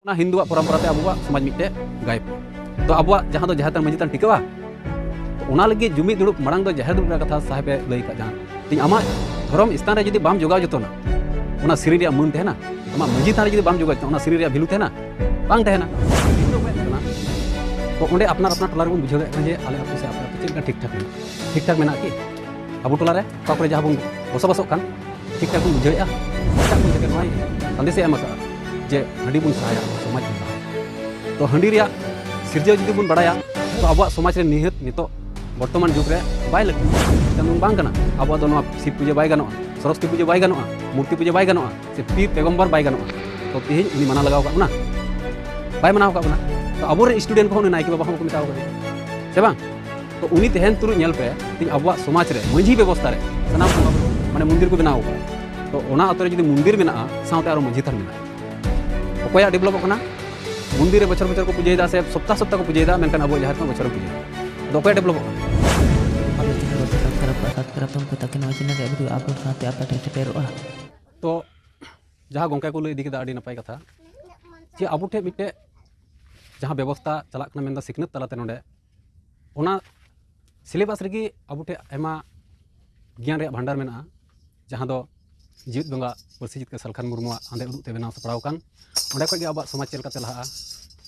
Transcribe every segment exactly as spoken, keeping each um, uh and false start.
ᱚᱱᱟ ᱦᱤᱱᱫᱩᱣᱟᱜ ᱯᱚᱨᱚᱢᱯᱚᱨᱟ ᱛᱮ ᱟᱵᱚᱣᱟᱜ ᱥᱚᱢᱟᱡᱽ ᱢᱤᱫᱴᱮᱡ ᱜᱟᱭᱮᱵ᱾ ᱛᱚ ᱟᱵᱚᱣᱟᱜ ᱡᱟᱦᱟᱸ ᱫᱚ ᱡᱟᱦᱮᱨ ᱛᱷᱟᱱ ᱢᱟᱹᱡᱷᱤ ᱛᱷᱟᱱ ᱴᱤᱠᱟᱹᱣᱟ? ᱛᱚ ᱚᱱᱟ ᱞᱟᱹᱜᱤᱫ ᱡᱩᱢᱤᱫ ᱫᱩᱲᱩᱵ ᱢᱟᱲᱟᱝ ᱫᱚ ᱡᱟᱦᱮᱨ ᱫᱩᱲᱩᱵ ᱨᱮᱭᱟᱜ ᱠᱟᱛᱷᱟ ᱥᱟᱦᱮᱵᱮ ᱞᱟᱹᱭ ᱠᱟᱜ ᱡᱟᱦᱟᱸ᱾ ᱛᱤᱧ ᱟᱢᱟᱜ ᱫᱷᱚᱨᱚᱢ ᱥᱛᱷᱟᱱ ᱨᱮ ᱡᱩᱫᱤ ᱵᱟᱢ ᱡᱚᱜᱟᱣ ᱡᱚᱛᱚᱱᱟ, ᱚᱱᱟ ᱥᱤᱨᱤᱧ ᱨᱮᱭᱟᱜ ᱢᱟᱹᱱ ᱛᱟᱦᱮᱱᱟ? ᱟᱢᱟᱜ ᱢᱟᱹᱡᱷᱤ ᱛᱷᱟᱱ ᱨᱮ ᱡᱩᱫᱤ ᱵᱟᱢ ᱡᱚᱜᱟᱣ ᱡᱚᱛᱚᱱᱟ, ᱚᱱᱟ ᱥᱤᱨᱤᱧ ᱨᱮᱭᱟᱜ ᱵᱷᱮᱞᱩ ᱛᱟᱦᱮᱱᱟ? ᱵᱟᱝ ᱛᱟᱦᱮᱱᱟ᱾ ᱛᱚ ᱚᱸᱰᱮ ᱟᱯᱱᱟᱨ ᱟᱯᱱᱟᱨ ᱴᱚᱞᱟ ᱨᱮᱵᱚᱱ ᱵᱩᱡᱷᱟᱹᱣ ᱫᱟᱲᱮᱭᱟᱜ ᱠᱟᱱᱟ ᱡᱮ ᱟᱞᱮ ᱟᱹᱛᱩ ᱥᱮ ᱟᱯᱮ ᱟᱹᱛᱩ ᱪᱮᱫ ᱞᱮᱠᱟ ᱴᱷᱤᱠ ᱴᱷᱟᱠ ᱢᱮᱱᱟᱜᱼᱟ᱾ ᱴᱷᱤᱠ ᱴᱷᱟᱠ ᱢᱮᱱᱟᱜᱼᱟ ᱠᱤ? ᱟᱵᱚ ᱴᱚᱞᱟ ᱨᱮ ᱚᱠᱟ ᱠᱚᱨᱮ ᱡᱟᱦᱟᱸ ᱵᱚᱱ ᱵᱚᱥᱚᱵᱟᱥᱚᱜ ᱠᱟᱱ, ᱴᱷᱤᱠ ᱴᱷᱟᱠ ᱵᱚᱱ ᱵᱩᱡᱷᱟᱹᱣᱮᱫᱼᱟ? ᱮᱴᱟᱜ ᱠᱚ ᱡᱟᱭᱜᱟ ᱱᱚᱣᱟᱭ ᱥᱟᱸᱫᱮᱥᱮ ᱮᱢ ᱟᱠᱟᱫᱼᱟ ᱡᱮ ᱦᱟᱺᱰᱤ ᱵᱚᱱ ᱥᱟᱦᱟᱭᱟ, ᱥᱚᱢᱟᱡᱽ ᱵᱚᱱ ᱞᱟᱦᱟᱭᱟ᱾ ᱛᱚ ᱦᱟᱺᱰᱤ ᱨᱮᱭᱟᱜ ᱥᱤᱨᱡᱟᱹᱣ ᱡᱩᱫᱤ ᱵᱚᱱ ᱵᱟᱲᱟᱭᱟ, ᱛᱚ ᱟᱵᱚᱣᱟᱜ ᱥᱚᱢᱟᱡᱽ ᱨᱮ ᱱᱤᱦᱟᱹᱛ ᱱᱤᱛᱚᱜ ᱵᱚᱨᱛᱚᱢᱟᱱ ᱡᱩᱜᱽ ᱨᱮ ᱵᱟᱭ ᱞᱟᱹᱠᱛᱤ ᱠᱟᱱᱟ᱾ ᱵᱟᱝ ᱠᱟᱱᱟ᱾ ᱟᱵᱚᱣᱟᱜ ᱫᱚ ᱱᱚᱣᱟ ᱥᱤᱵ ᱯᱩᱡᱟᱹ ᱵᱟᱭ ᱜᱟᱱᱚᱜᱼᱟ, ᱥᱚᱨᱚᱥᱚᱛᱤ ᱯᱩᱡᱟᱹ ᱵᱟᱭ ᱜᱟᱱᱚᱜᱼᱟ, ᱢᱩᱨᱛᱤ ᱯᱩᱡᱟᱹ ᱵᱟᱭ ᱜᱟᱱᱚᱜᱼᱟ, ᱥᱮ ᱯᱤᱨ ᱯᱮᱜᱚᱢᱵᱚᱨ ᱵᱟᱭ ᱜᱟᱱᱚᱜᱼᱟ᱾ ᱛᱚ ᱛᱮᱦᱮᱧ ᱩᱱᱤ ᱢᱟᱱᱟ ᱞᱟᱜᱟᱣ ᱟᱠᱟᱫ ᱵᱚᱱᱟ? ᱵᱟᱭ ᱢᱟᱱᱟᱣ ᱟᱠᱟᱫ ᱵᱚᱱᱟ᱾ ᱛᱚ ᱟᱵᱚᱨᱮᱱ ᱥᱴᱩᱰᱮᱱᱴ ᱠᱚᱦᱚᱸ ᱩᱱᱤ ᱱᱟᱭᱠᱮ ᱵᱟᱵᱟ ᱦᱚᱸ ᱵᱟᱠᱚ ᱢᱮᱛᱟᱣ ᱟᱠᱟᱫᱮᱭᱟ, ᱥᱮ ᱵᱟᱝ? ᱛᱚ ᱩᱱᱤ ᱛᱮᱦᱮᱧ ᱛᱩᱨᱩᱡ ᱧᱮᱞ ᱯᱮ, ᱛᱮᱦᱮᱧ ᱟᱵᱚᱣᱟᱜ ᱥᱚᱢᱟᱡᱽ ᱨᱮ ᱢᱟᱹᱡᱷᱤ ᱵᱮᱵᱚᱥᱛᱷᱟ ᱨᱮ ᱥᱟᱱᱟᱢ ᱵᱚᱸᱜᱟ ᱵᱩᱨᱩ ᱢᱟᱱᱮ ᱢᱚᱱᱫᱤᱨ ᱠᱚ ᱵᱮᱱᱟᱣ ᱟᱠᱟᱫᱟ᱾ ᱛᱚ ᱚᱱᱟ ᱟᱛᱳ ᱨᱮ ᱡᱩᱫᱤ ᱢᱚᱱᱫᱤᱨ ᱢᱮᱱᱟᱜᱼᱟ, ᱥᱟᱶᱛᱮ ᱟᱨᱚ ᱢᱟᱹᱡᱷᱤ ᱛᱷᱟᱱ ᱢᱮᱱᱟᱜᱼᱟ, ᱚᱠᱚᱭᱟᱜ ᱰᱮᱵᱷᱞᱚᱯᱚᱜ ᱠᱟᱱᱟ? ᱢᱚᱱᱫᱤᱨ ᱨᱮ ᱵᱚᱪᱷᱚᱨ ᱵᱚᱪᱷᱚᱨ ᱠᱚ ᱯᱩᱡᱟᱹᱭᱮᱫᱟ ᱥᱮ ᱥᱚᱯᱛᱟ ᱥᱚᱯᱛᱟ ᱠᱚ ᱯᱩᱡᱟᱹᱭᱮᱫᱟ, ᱢᱮᱱᱠᱷᱟᱱ ᱟᱵᱚ ᱡᱟᱦᱮᱨ ᱠᱷᱚᱱ ᱵᱚᱪᱷᱚᱨ ᱵᱚᱪᱷᱚᱨ ᱯᱩᱡᱟᱹᱭᱮᱫᱟ᱾ ᱟᱫᱚ ᱚᱠᱚᱭᱟᱜ ᱰᱮᱵᱷᱞᱚᱯᱚᱜ ᱠᱟᱱᱟ? ᱟᱯᱮ ᱪᱮᱱᱮᱞ ᱵᱟᱯᱮ ᱥᱟᱵᱥᱠᱨᱟᱭᱤᱵ ᱠᱟᱜᱼᱟ, ᱥᱟᱵᱥᱠᱨᱟᱭᱤᱵ ᱛᱟᱵᱚᱱ ᱯᱮ, ᱛᱟᱠᱤ ᱱᱚᱣᱟ ᱪᱮᱱᱮᱞ ᱨᱮ ᱵᱷᱤᱰᱤᱭᱳ ᱟᱯᱞᱳᱰ ᱥᱟᱶᱛᱮ ᱟᱯᱮ ᱴᱷᱮᱱ ᱥᱮᱴᱮᱨᱚᱜᱼᱟ᱾ ᱛᱚ ᱡᱟᱦᱟᱸ ᱜᱚᱢᱠᱮ ᱠᱚ ᱞᱟᱹᱭ ᱤᱫᱤ ᱠᱮᱫᱟ, ᱟᱹᱰᱤ ᱱᱟᱯᱟᱭ ᱠᱟᱛᱷᱟ, ᱡᱮ ᱟᱵᱚ ᱴᱷᱮᱱ ᱢᱤᱫᱴᱮᱡ ᱡᱟᱦᱟᱸ ᱵᱮᱵᱚᱥᱛᱷᱟ ᱪᱟᱞᱟᱜ ᱠᱟᱱᱟ, ᱢᱮᱱᱫᱚ ᱥᱤᱠᱷᱱᱟᱹᱛ ᱛᱟᱞᱟᱛᱮ ᱱᱚᱰᱮ, ᱚᱱᱟ ᱥᱤᱞᱮᱵᱟᱥ ᱨᱮᱜᱮ ᱟᱵᱚ ᱴᱷᱮᱱ ᱟᱭᱢᱟ ᱜᱮᱭᱟᱱ ᱨᱮᱭᱟᱜ ᱵᱷᱟᱱᱰᱟᱨ ᱢᱮᱱᱟᱜᱼᱟ, ᱡᱟᱦᱟᱸ ᱫᱚ ᱡᱤᱣᱮᱫ ᱵᱚᱸᱜᱟ ᱯᱟᱹᱨᱥᱤ ᱡᱤᱛᱠᱟᱹᱨ ᱥᱟᱞᱠᱷᱟᱱ ᱢᱩᱨᱢᱩᱣᱟᱜ ᱟᱸᱫᱮ ᱩᱫᱩᱜ ᱛᱮ ᱵᱮᱱᱟᱣ ᱥᱟᱯᱲᱟᱣ ᱟᱠᱟᱱ᱾ ᱚᱸᱰᱮ ᱠᱷᱚᱱ ᱜᱮ ᱟᱵᱚᱣᱟᱜ ᱥᱚᱢᱟᱡᱽ ᱪᱮᱫ ᱞᱮᱠᱟᱛᱮ ᱞᱟᱦᱟᱜᱼᱟ,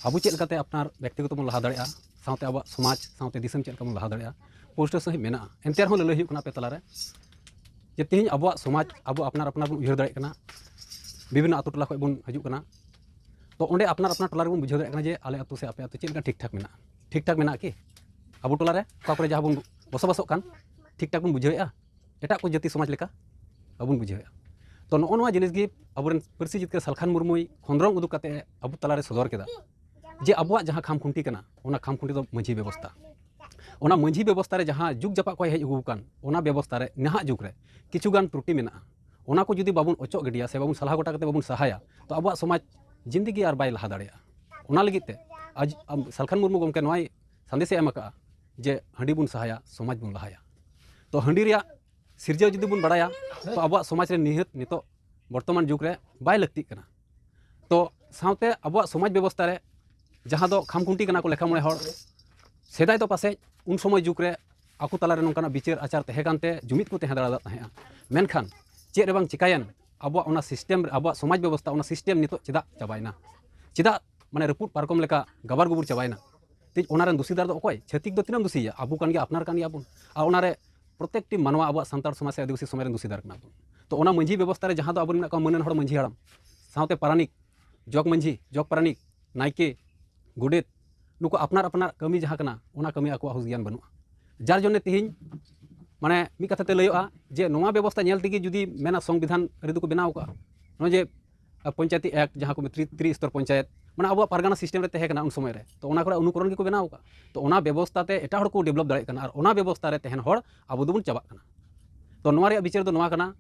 ᱟᱵᱚ ᱪᱮᱫ ᱞᱮᱠᱟᱛᱮ ᱟᱯᱱᱟᱨ ᱵᱮᱠᱛᱤᱜᱚᱛᱚ ᱵᱚᱱ ᱞᱟᱦᱟ ᱫᱟᱲᱮᱭᱟᱜᱼᱟ, ᱥᱟᱶᱛᱮ ᱟᱵᱚᱣᱟᱜ ᱥᱚᱢᱟᱡᱽ ᱥᱟᱶᱛᱮ ᱫᱤᱥᱚᱢ ᱪᱮᱫ ᱞᱮᱠᱟ ᱵᱚᱱ ᱞᱟᱦᱟ ᱫᱟᱲᱮᱭᱟᱜᱼᱟ, ᱯᱩᱥᱴᱟᱹᱣ ᱥᱟᱺᱦᱤᱡ ᱢᱮᱱᱟᱜᱼᱟ᱾ ᱮᱱᱛᱮ ᱨᱮᱦᱚᱸ ᱞᱟᱹᱞᱟᱹᱭ ᱦᱩᱭᱩᱜ ᱠᱟᱱᱟ ᱟᱯᱮ ᱛᱟᱞᱟᱨᱮ ᱡᱮ ᱛᱮᱦᱮᱧ ᱟᱵᱚᱣᱟᱜ ᱥᱚᱢᱟᱡᱽ ᱟᱵᱚ ᱟᱯᱱᱟᱨ ᱟᱯᱱᱟᱨ ᱵᱚᱱ ᱩᱭᱦᱟᱹᱨ ᱫᱟᱲᱮᱭᱟᱜ ᱠᱟᱱᱟ, ᱵᱤᱵᱷᱤᱱᱱᱚ ᱟᱛᱳ ᱴᱚᱞᱟ ᱠᱷᱚᱱ ᱵᱚᱱ ᱦᱤᱡᱩᱜ ᱠᱟᱱᱟ᱾ ᱛᱚ ᱚᱸᱰᱮ ᱟᱯᱱᱟᱨ ᱟᱯᱱᱟᱨ ᱴᱚᱞᱟ ᱨᱮᱵᱚᱱ ᱵᱩᱡᱷᱟᱹᱣ ᱫᱟᱲᱮᱭᱟᱜ ᱠᱟᱱᱟ ᱡᱮ ᱟᱞᱮ ᱟᱹᱛᱩ ᱥᱮ ᱟᱯᱮ ᱟᱹᱛᱩ ᱪᱮᱫ ᱞᱮᱠᱟ ᱴᱷᱤᱠ ᱴᱷᱟᱠ ᱢᱮᱱᱟᱜᱼᱟ᱾ ᱴᱷᱤᱠ ᱴᱷᱟᱠ ᱢᱮᱱᱟᱜᱼᱟ ᱠᱤ? ᱟᱵᱚ ᱴᱚᱞᱟ ᱨᱮ ᱚᱠᱟ ᱠᱚᱨᱮ ᱡᱟᱦᱟᱸ ᱵᱚᱱ ᱵᱚᱥᱚᱵᱟᱥᱚᱜ ᱠᱟᱱ, ᱴᱷᱤᱠ ᱴᱷᱟᱠ ᱵᱚᱱ ᱵᱩᱡᱷᱟᱹᱣᱮᱫᱼᱟ? ᱮᱴᱟᱜ ᱠᱚ ᱡᱟᱹᱛᱤ ᱥᱚᱢᱟᱡᱽ ᱞᱮᱠᱟ ᱵᱟᱵᱚᱱ ᱵᱩᱡᱷᱟᱹᱣᱮᱫᱼᱟ᱾ ᱛᱚ ᱱᱚᱜᱼᱚ ᱱᱚᱣᱟ ᱡᱤᱱᱤᱥ ᱜᱮ ᱟᱵᱚᱨᱮᱱ ᱯᱟᱹᱨᱥᱤ ᱡᱤᱛᱠᱟᱹᱨ ᱥᱟᱞᱠᱷᱟᱱ ᱢᱩᱨᱢᱩᱭ ᱠᱷᱚᱸᱫᱽᱨᱚᱝ ᱩᱫᱩᱜ ᱠᱟᱛᱮ ᱟᱵᱚ ᱛᱟᱞᱟᱨᱮ ᱥᱚᱫᱚᱨ ᱠᱮᱫᱟ ᱡᱮ ᱟᱵᱚᱣᱟᱜ ᱡᱟᱦᱟᱸ ᱠᱷᱟᱢ ᱠᱷᱩᱱᱴᱤ ᱠᱟᱱᱟ, ᱚᱱᱟ ᱠᱷᱟᱢ ᱠᱷᱩᱱᱴᱤ ᱫᱚ ᱢᱟᱹᱡᱷᱤ ᱵᱮᱵᱚᱥᱛᱷᱟ᱾ ᱚᱱᱟ ᱢᱟᱹᱡᱷᱤ ᱵᱮᱵᱚᱥᱛᱷᱟ ᱨᱮ ᱡᱟᱦᱟᱸ ᱡᱩᱜᱽ ᱡᱟᱯᱟᱜ ᱠᱷᱚᱱ ᱦᱮᱡ ᱟᱹᱜᱩ ᱟᱠᱟᱱ, ᱚᱱᱟ ᱵᱮᱵᱚᱥᱛᱷᱟ ᱨᱮ ᱱᱟᱦᱟᱜ ᱡᱩᱜᱽ ᱨᱮ ᱠᱤᱪᱷᱩ ᱜᱟᱱ ᱛᱨᱩᱴᱤ ᱢᱮᱱᱟᱜᱼᱟ᱾ ᱚᱱᱟ ᱠᱚ ᱡᱩᱫᱤ ᱵᱟᱵᱚᱱ ᱚᱪᱚᱜ ᱜᱤᱰᱤᱭᱟ ᱥᱮ ᱵᱟᱵᱚᱱ ᱥᱟᱞᱦᱟ ᱜᱚᱴᱟ ᱠᱟᱛᱮ ᱵᱟᱵᱚᱱ ᱥᱟᱦᱟᱭᱟ, ᱛᱚ ᱟᱵᱚᱣᱟᱜ ᱥᱚᱢᱟᱡᱽ ᱡᱤᱱᱫᱮᱜᱤ ᱟᱨ ᱵᱟᱭ ᱞᱟᱦᱟ ᱫᱟᱲᱮᱭᱟᱜᱼᱟ᱾ ᱚᱱᱟ ᱞᱟᱹᱜᱤᱫ ᱛᱮ ᱟᱡ, ᱟᱢ, ᱥᱟᱞᱠᱷᱟᱱ ᱢᱩᱨᱢᱩ ᱜᱚᱢᱠᱮ ᱱᱚᱣᱟᱭ ᱥᱟᱸᱫᱮᱥᱮ ᱮᱢ ᱟᱠᱟᱫᱼᱟ ᱡᱮ ᱦᱟᱺᱰᱤ ᱵᱚᱱ ᱥᱟᱦᱟᱭᱟ, ᱥᱚᱢᱟᱡᱽ ᱵᱚᱱ ᱞᱟᱦᱟᱭᱟ᱾ ᱛᱚ ᱦᱟᱺᱰᱤ ᱨᱮᱭᱟᱜ ᱥᱤᱨᱡᱟᱹᱣ ᱡᱩᱫᱤ ᱵᱚᱱ ᱵᱟᱲᱟᱭᱟ, ᱛᱚ ᱟᱵᱚᱣᱟᱜ ᱥᱚᱢᱟᱡᱽ ᱨᱮ ᱱᱤᱦᱟᱹᱛ ᱱᱤᱛᱚᱜ ᱵᱚᱨᱛᱚᱢᱟᱱ ᱡᱩᱜᱽ ᱨᱮ ᱵᱟᱭ ᱞᱟᱹᱠᱛᱤᱜ ᱠᱟᱱᱟ᱾ ᱛᱚ ᱥᱟᱶᱛᱮ ᱟᱵᱚᱣᱟᱜ ᱥᱚᱢᱟᱡᱽ ᱵᱮᱵᱚᱥᱛᱷᱟ ᱨᱮ ᱡᱟᱦᱟᱸ ᱫᱚ ᱠᱷᱟᱢᱠᱷᱩᱱᱴᱤ ᱠᱟᱱᱟ ᱠᱚ ᱞᱮᱠᱷᱟ ᱢᱚᱬᱮ ᱦᱚᱲ, ᱥᱮᱫᱟᱭ ᱫᱚ ᱯᱟᱥᱮᱡ ᱩᱱ ᱥᱚᱢᱚᱭ ᱡᱩᱜᱽ ᱨᱮ ᱟᱠᱚ ᱛᱟᱞᱟᱨᱮ ᱱᱚᱝᱠᱟᱱᱟᱜ ᱵᱤᱪᱟᱹᱨ ᱟᱪᱟᱨ ᱛᱟᱦᱮᱸ ᱠᱟᱱᱛᱮ ᱡᱩᱢᱤᱫ ᱠᱚ ᱛᱟᱦᱮᱸ ᱫᱟᱲᱮᱭᱟᱫ ᱛᱟᱦᱮᱸᱜᱼᱟ᱾ ᱢᱮᱱᱠᱷᱟᱱ ᱪᱮᱫ ᱨᱮ ᱵᱟᱝ ᱪᱤᱠᱟᱹᱭᱮᱱ, ᱟᱵᱚᱣᱟᱜ ᱚᱱᱟ ᱥᱤᱥᱴᱮᱢ, ᱟᱵᱚᱣᱟᱜ ᱥᱚᱢᱟᱡᱽ ᱵᱮᱵᱚᱥᱛᱷᱟ, ᱚᱱᱟ ᱥᱤᱥᱴᱮᱢ ᱱᱤᱛᱚᱜ ᱪᱮᱫᱟᱜ ᱪᱟᱵᱟᱭᱮᱱᱟ? ᱪᱮᱫᱟᱜ ᱢᱟᱱᱮ ᱨᱟᱹᱯᱩᱫ ᱯᱟᱨᱠᱚᱢ ᱞᱮᱠᱟ ᱜᱟᱵᱟᱨ ᱜᱩᱵᱩᱨ ᱪᱟᱵᱟᱭᱮᱱᱟ? ᱛᱮ ᱚᱱᱟ ᱨᱮᱱ ᱫᱩᱥᱤᱫᱟᱨ ᱫᱚ ᱚᱠᱚᱭ? ᱪᱷᱟᱹᱛᱤᱠ ᱫᱚ ᱛᱤᱱᱟᱹᱜ ᱮᱢ ᱫᱩᱥᱤᱭᱟ? ᱟᱵᱚ ᱠᱟᱱ ᱜᱮᱭᱟ, ᱟᱯᱱᱟᱨ ᱠᱟᱱ ᱜᱮᱭᱟ ᱵᱚᱱ᱾ ᱟᱨ ᱚᱱᱟᱨᱮ ᱯᱨᱚᱛᱮᱠᱴᱤ ᱢᱟᱱᱣᱟ ᱟᱵᱚᱣᱟᱜ ᱥᱟᱱᱛᱟᱲ ᱥᱚᱢᱟᱡᱽ ᱥᱮ ᱟᱹᱫᱤᱵᱟᱹᱥᱤ ᱥᱚᱢᱟᱡᱽ ᱨᱮᱱ ᱫᱩᱥᱤᱫᱟᱨ ᱠᱟᱱᱟ ᱵᱚᱱ᱾ ᱛᱚ ᱚᱱᱟ ᱢᱟᱹᱡᱷᱤ ᱵᱮᱵᱚᱥᱛᱷᱟ ᱨᱮ ᱡᱟᱦᱟᱸ ᱫᱚ ᱟᱵᱚᱨᱮᱱ ᱢᱮᱱᱟᱜ ᱠᱚᱣᱟ ᱢᱟᱹᱱᱟᱱ ᱦᱚᱲ ᱢᱟᱹᱡᱷᱤ ᱦᱟᱲᱟᱢ, ᱥᱟᱶᱛᱮ ᱯᱟᱨᱟᱱᱤᱠ, ᱡᱚᱜᱽ ᱢᱟᱹᱡᱷᱤ, ᱡᱚᱜᱽ ᱯᱟᱨᱟᱱᱤᱠ, ᱱᱟᱭᱠᱮ, ᱜᱚᱰᱮᱛ, ᱱᱩᱠᱩ ᱟᱯᱱᱟᱨ ᱟᱯᱱᱟᱨ ᱠᱟᱹᱢᱤ ᱡᱟᱦᱟᱸ ᱠᱟᱱᱟ, ᱚᱱᱟ ᱠᱟᱹᱢᱤ ᱟᱠᱚᱣᱟᱜ ᱦᱩᱥ ᱜᱮᱭᱟᱱ ᱵᱟᱹᱱᱩᱜᱼᱟ᱾ ᱡᱟᱨ ᱡᱚᱱᱱᱮ ᱛᱮᱦᱮᱧ ᱢᱟᱱᱮ ᱢᱤᱫ ᱠᱟᱛᱷᱟ ᱛᱮ ᱞᱟᱹᱭᱚᱜᱼᱟ ᱡᱮ ᱱᱚᱣᱟ ᱵᱮᱵᱚᱥᱛᱷᱟ ᱧᱮᱞ ᱛᱮᱜᱮ ᱡᱩᱫᱤ ᱢᱮᱱᱟ ᱥᱚᱝᱵᱤᱫᱷᱟᱱ ᱟᱹᱨᱤ ᱫᱚᱠᱚ ᱵᱮᱱᱟᱣ ᱟᱠᱟᱫᱼᱟ, ᱱᱚᱜᱼᱚᱭ ᱡᱮ ᱯᱚᱧᱪᱟᱭᱮᱛᱤ ᱮᱠᱴ ᱡᱟᱦᱟᱸ ᱠᱚ ᱢᱮᱛᱟᱜ ᱛᱨᱤ ᱥᱛᱚᱨ ᱯᱚᱧᱪᱟᱭᱮᱛ, ᱢᱟᱱᱮ ᱟᱵᱚᱣᱟᱜ ᱯᱟᱨᱜᱟᱱᱟ ᱥᱤᱥᱴᱮᱢ ᱨᱮ ᱛᱟᱦᱮᱸ ᱠᱟᱱᱟ ᱩᱱ ᱥᱚᱢᱚᱭ ᱨᱮ, ᱛᱚ ᱚᱱᱟ ᱠᱚᱨᱮ ᱚᱱᱩᱠᱚᱨᱚᱱ ᱜᱮᱠᱚ ᱵᱮᱱᱟᱣ ᱟᱠᱟᱫᱼᱟ᱾ ᱛᱚ ᱚᱱᱟ ᱵᱮᱵᱚᱥᱛᱷᱟ ᱛᱮ ᱮᱴᱟᱜ ᱦᱚᱲ ᱠᱚ ᱰᱮᱵᱷᱞᱚᱯ ᱫᱟᱲᱮᱭᱟᱜ ᱠᱟᱱᱟ, ᱟᱨ ᱚᱱᱟ ᱵᱮᱵᱚᱥᱛᱷᱟ ᱨᱮ ᱛᱟᱦᱮᱱ ᱦᱚᱲ ᱟᱵᱚ ᱫᱚᱵᱚᱱ ᱪᱟᱵᱟᱜ ᱠᱟᱱᱟ᱾ ᱛᱚ ᱱᱚᱣᱟ ᱨᱮᱭᱟᱜ ᱵᱤᱪᱟᱹᱨ ᱫᱚ ᱱᱚᱣᱟ ᱠᱟᱱᱟ,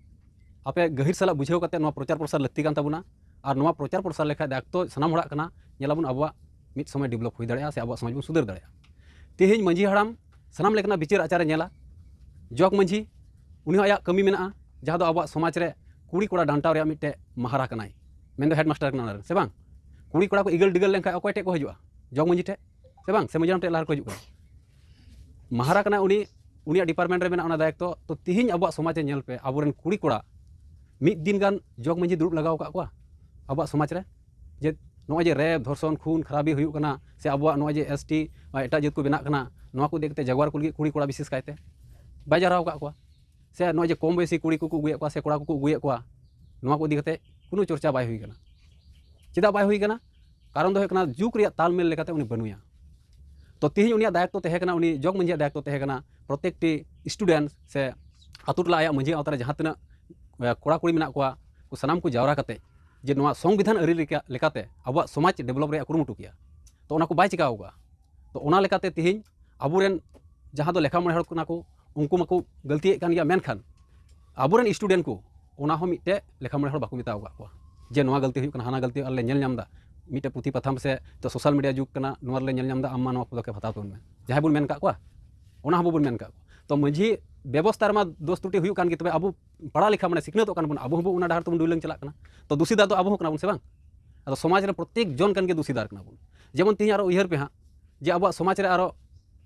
ᱟᱯᱮ ᱜᱟᱹᱦᱤᱨ ᱥᱟᱞᱟᱜ ᱵᱩᱡᱷᱟᱹᱣ ᱠᱟᱛᱮ ᱱᱚᱣᱟ ᱯᱨᱚᱪᱟᱨ ᱯᱨᱚᱥᱟᱨ ᱞᱟᱹᱠᱛᱤ ᱠᱟᱱ ᱛᱟᱵᱚᱱᱟ᱾ ᱟᱨ ᱱᱚᱣᱟ ᱯᱨᱚᱪᱟᱨ ᱯᱨᱚᱥᱟᱨ ᱞᱮᱠᱷᱟᱡ ᱫᱟᱭᱤᱛᱛᱚ ᱥᱟᱱᱟᱢ ᱦᱚᱲᱟᱜ ᱠᱟᱱᱟ, ᱧᱮᱞᱟᱵᱚᱱ ᱟᱵᱚᱣᱟᱜ ᱢᱤᱫ ᱥᱚᱢᱚᱭ ᱰᱮᱵᱷᱞᱚᱯ ᱦᱩᱭ ᱫᱟᱲᱮᱭᱟᱜᱼᱟ ᱥᱮ ᱟᱵᱚᱣᱟᱜ ᱥᱚᱢᱟᱡᱽ ᱵᱚᱱ ᱥᱩᱫᱷᱟᱹᱨ ᱫᱟᱲᱮᱭᱟᱜᱼᱟ᱾ ᱛᱮᱦᱮᱧ ᱢᱟᱹᱡᱷᱤ ᱦᱟᱲᱟᱢ ᱥᱟᱱᱟᱢ ᱞᱮᱠᱟᱱᱟᱜ ᱵᱤᱪᱟᱹᱨ ᱟᱪᱟᱨᱮ ᱧᱮᱞᱟ, ᱡᱚᱜᱽ ᱢᱟᱹᱡᱷᱤ ᱩᱱᱤ ᱦᱚᱸ ᱟᱭᱟᱜ ᱠᱟᱹᱢᱤ ᱢᱮᱱᱟᱜᱼᱟ, ᱡᱟᱦᱟᱸ ᱫᱚ ᱟᱵᱚᱣᱟᱜ ᱥᱚᱢᱟᱡᱽ ᱨᱮ ᱠᱩᱲᱤ ᱠᱚᱲᱟ ᱰᱟᱱᱴᱟᱣ ᱨᱮᱭᱟᱜ ᱢᱤᱫᱴᱮᱡ ᱢᱟᱦᱟᱨᱟ ᱠᱟᱱᱟᱭ, ᱢᱮᱱᱫᱚ ᱦᱮᱰᱢᱟᱥᱴᱟᱨ ᱠᱟᱱᱟ ᱚᱱᱟ ᱨᱮᱱ, ᱥᱮ ᱵᱟᱝ? ᱠᱩᱲᱤ ᱠᱚᱲᱟ ᱠᱚ ᱤᱜᱟᱹᱞ ᱰᱤᱜᱟᱹᱞ ᱞᱮᱱᱠᱷᱟᱱ ᱚᱠᱚᱭ ᱴᱷᱮᱡ ᱠᱚ ᱦᱤᱡᱩᱜᱼᱟ? ᱡᱚᱜᱽ ᱢᱟᱹᱡᱷᱤ ᱴᱷᱮᱡ, ᱥᱮ ᱵᱟᱝ? ᱥᱮ ᱢᱟᱹᱡᱷᱤ ᱦᱟᱲᱟᱢ ᱴᱷᱮᱡ ᱞᱟᱦᱟ ᱨᱮᱠᱚ ᱦᱤᱡᱩᱜ ᱠᱟᱱᱟ? ᱢᱟᱦᱟᱨᱟ ᱠᱟᱱᱟᱭ ᱩᱱᱤ, ᱩᱱᱤᱭᱟᱜ ᱰᱤᱯᱟᱨᱴᱢᱮᱱᱴ ᱨᱮ ᱢᱮᱱᱟᱜᱼᱟ ᱚᱱᱟ ᱫᱟᱭᱤᱛᱛᱚ᱾ ᱛᱚ ᱛᱤᱦᱤᱧ ᱟᱵᱚᱣᱟᱜ ᱥᱚᱢᱟᱡᱽ ᱨᱮ ᱧᱮᱞ ᱯᱮ, ᱟᱵᱚᱨᱮᱱ ᱠᱩᱲᱤ ᱠᱚᱲᱟ ᱢᱤᱫ ᱫᱤᱱ ᱜᱟᱱ ᱡᱚᱜᱽ ᱢᱟᱹᱡᱷᱤ ᱫᱩᱲᱩᱵ ᱞᱟᱜᱟᱣ ᱟᱠᱟᱫ ᱠᱚᱣᱟ ᱟᱵᱚᱣᱟᱜ ᱥᱚᱢᱟᱡᱽ ᱨᱮ? ᱡᱮ ᱱᱚᱜᱼᱚᱭ ᱡᱮ ᱨᱮᱯ, ᱫᱷᱚᱨᱥᱚᱱ, ᱠᱷᱩᱱ, ᱠᱷᱟᱨᱟᱵᱤ ᱦᱩᱭᱩᱜ ᱠᱟᱱᱟ, ᱥᱮ ᱟᱵᱚᱣᱟᱜ ᱱᱚᱜᱼᱚᱭ ᱡᱮ ᱮᱥ ᱴᱤ ᱮᱴᱟᱜ ᱡᱟᱹᱛ ᱠᱚ ᱵᱮᱱᱟᱜ ᱠᱟᱱᱟ, ᱱᱚᱣᱟ ᱠᱚ ᱤᱫᱤ ᱠᱟᱛᱮ ᱡᱟᱜᱣᱟᱨ ᱠᱚ ᱞᱟᱹᱜᱤᱫ ᱠᱩᱲᱤ ᱠᱚᱲᱟ ᱵᱤᱥᱮᱥ ᱠᱟᱭᱛᱮ ᱵᱟᱭ ᱡᱟᱣᱨᱟ ᱟᱠᱟᱫ ᱠᱚᱣᱟ? ᱥᱮ ᱱᱚᱜᱼᱚᱭ ᱡᱮ ᱠᱚᱢ ᱵᱚᱭᱮᱥᱤ ᱠᱩᱲᱤ ᱠᱚᱠᱚ ᱟᱹᱜᱩᱭᱮᱫ ᱠᱚᱣᱟ ᱥᱮ ᱠᱚᱲᱟ ᱠᱚᱠᱚ ᱟᱹᱜᱩᱭᱮᱫ ᱠᱚᱣᱟ, ᱱᱚᱣᱟ ᱠᱚ ᱤᱫᱤ ᱠᱟᱛᱮ ᱠᱳᱱᱳ ᱪᱚᱨᱪᱟ ᱵᱟᱭ ᱦᱩᱭ ᱠᱟᱱᱟ? ᱪᱮᱫᱟᱜ ᱵᱟᱭ ᱦᱩᱭ ᱠᱟᱱᱟ? ᱠᱟᱨᱚᱱ ᱫᱚ ᱦᱩᱭᱩᱜ ᱠᱟᱱᱟ ᱡᱩᱜᱽ ᱨᱮᱭᱟᱜ ᱛᱟᱞᱢᱮᱞ ᱞᱮᱠᱟᱛᱮ ᱩᱱᱤ ᱵᱟᱹᱱᱩᱭᱟ᱾ ᱛᱚ ᱛᱤᱦᱤᱧ ᱩᱱᱤᱭᱟᱜ ᱫᱟᱭᱤᱛᱛᱚ ᱛᱟᱦᱮᱸ ᱠᱟᱱᱟ, ᱩᱱᱤ ᱡᱚᱜᱽ ᱢᱟᱹᱡᱷᱤᱭᱟᱜ ᱫᱟᱭᱤᱛᱛᱚ ᱛᱟᱦᱮᱸ ᱠᱟᱱᱟ ᱯᱨᱚᱛᱮᱠᱴᱤ ᱥᱴᱩᱰᱮᱱᱴ ᱥᱮ ᱟᱛᱳ ᱴᱚᱞᱟ ᱟᱭᱟᱜ ᱢᱟᱹᱡᱷᱤ ᱟᱣᱛᱟ ᱨᱮ ᱡᱟᱦᱟᱸ ᱛᱤᱱᱟᱹᱜ, ᱮ, ᱠᱚᱲᱟ ᱠᱩᱲᱤ ᱢᱮᱱᱟᱜ ᱠᱚᱣᱟ, ᱩᱱᱠᱩ ᱥᱟᱱᱟᱢ ᱠᱚ ᱡᱟᱣᱨᱟ ᱠᱟᱛᱮ ᱡᱮ ᱱᱚᱣᱟ ᱥᱚᱝᱵᱤᱫᱷᱟᱱ ᱟᱹᱨᱤ ᱞᱮᱠᱟ-, ᱞᱮᱠᱟᱛᱮ ᱟᱵᱚᱣᱟᱜ ᱥᱚᱢᱟᱡᱽ ᱰᱮᱵᱷᱞᱚᱯ ᱨᱮᱭᱟᱜ ᱠᱩᱨᱩᱢᱩᱴᱩ ᱠᱮᱭᱟ᱾ ᱛᱚ ᱚᱱᱟ ᱠᱚ ᱵᱟᱭ ᱪᱤᱠᱟᱹᱣ ᱠᱟᱜᱼᱟ᱾ ᱛᱚ ᱚᱱᱟ ᱞᱮᱠᱟᱛᱮ ᱛᱤᱦᱤᱧ ᱟᱵᱚᱨᱮᱱ ᱡᱟᱦᱟᱸ ᱫᱚ ᱞᱮᱠᱷᱟ ᱢᱚᱬᱮ ᱦᱚᱲ ᱠᱟᱱᱟ ᱠᱚ, ᱩᱱᱠᱩ ᱢᱟᱠᱚ ᱜᱟᱹᱞᱛᱤᱭᱮᱫ ᱠᱟᱱ ᱜᱮᱭᱟ, ᱢᱮᱱᱠᱷᱟᱱ ᱟᱵᱚᱨᱮᱱ ᱥᱴᱩᱰᱮᱱᱴ ᱠᱚ ᱚᱱᱟ ᱦᱚᱸ ᱢᱤᱫᱴᱮᱡ ᱞᱮᱠᱷᱟ ᱢᱚᱬᱮ ᱦᱚᱲ ᱵᱟᱠᱚ ᱢᱮᱛᱟᱣ ᱟᱠᱟᱫ ᱠᱚᱣᱟ ᱡᱮ ᱱᱚᱣᱟ ᱜᱟᱹᱞᱛᱤ ᱦᱩᱭᱩᱜ ᱠᱟᱱᱟ, ᱦᱟᱱᱟ ᱜᱟᱹᱞᱛᱤ ᱟᱞᱮ ᱞᱮ ᱧᱮᱞ ᱧᱟᱢ ᱮᱫᱟ, ᱢᱤᱫᱴᱮᱡ ᱯᱩᱛᱷᱤ ᱯᱟᱛᱷᱟᱢ ᱥᱮ ᱛᱚ ᱥᱳᱥᱟᱞ ᱢᱤᱰᱤᱭᱟ ᱡᱩᱜᱽ ᱠᱟᱱᱟ, ᱱᱚᱣᱟ ᱨᱮᱞᱮ ᱧᱮᱞ ᱧᱟᱢ ᱮᱫᱟ, ᱟᱢ ᱢᱟ ᱱᱚᱣᱟ ᱯᱚᱫᱚᱠᱷᱮᱯ ᱦᱟᱛᱟᱣ ᱛᱟᱵᱚᱱ ᱢᱮ, ᱡᱟᱦᱟᱸᱭ ᱵᱚᱱ ᱢᱮᱱ ᱠᱟᱜ ᱠᱚᱣᱟ, ᱚᱱᱟ ᱦᱚᱸ ᱵᱟᱵᱚᱱ ᱢᱮᱱ ᱠᱟᱜ ᱠᱚᱣᱟ᱾ ᱛᱚ ᱢᱟᱹᱡᱷᱤ ᱵᱮᱵᱚᱥᱛᱷᱟ ᱨᱮᱢᱟ ᱫᱳᱥ ᱛᱨᱩᱴᱤ ᱦᱩᱭᱩᱜ ᱠᱟᱱ ᱜᱮ, ᱛᱚᱵᱮ ᱟᱵᱚ ᱯᱟᱲᱦᱟᱣ ᱞᱮᱠᱷᱟ ᱢᱟᱱᱮ ᱥᱤᱠᱷᱱᱟᱹᱛᱚᱜ ᱠᱟᱱ ᱵᱚᱱ, ᱟᱵᱚ ᱦᱚᱸᱵᱚ ᱚᱱᱟ ᱰᱟᱦᱟᱨ ᱛᱮᱵᱚᱱ ᱰᱩᱞᱟᱹᱝ ᱪᱟᱞᱟᱜ ᱠᱟᱱᱟ᱾ ᱛᱚ ᱫᱩᱥᱤ ᱫᱚ ᱟᱵᱚ ᱦᱚᱸ ᱠᱟᱱᱟ ᱵᱚᱱ, ᱥᱮ ᱵᱟᱝ? ᱟᱫᱚ ᱥᱚᱢᱟᱡᱽ ᱨᱮ ᱯᱨᱚᱛᱮᱠ ᱡᱚᱱ ᱠᱟᱱ ᱜᱮ ᱫᱩᱥᱤᱫᱟᱨ ᱠᱟᱱᱟ ᱵᱚᱱ᱾ ᱡᱮᱢᱚᱱ ᱛᱮᱦᱮᱧ ᱟᱨᱚ ᱩᱭᱦᱟᱹᱨ ᱯᱮ ᱦᱟᱸᱜ, ᱡᱮ ᱟᱵᱚᱣᱟᱜ ᱥᱚᱢᱟᱡᱽ ᱨᱮ ᱟᱨᱚ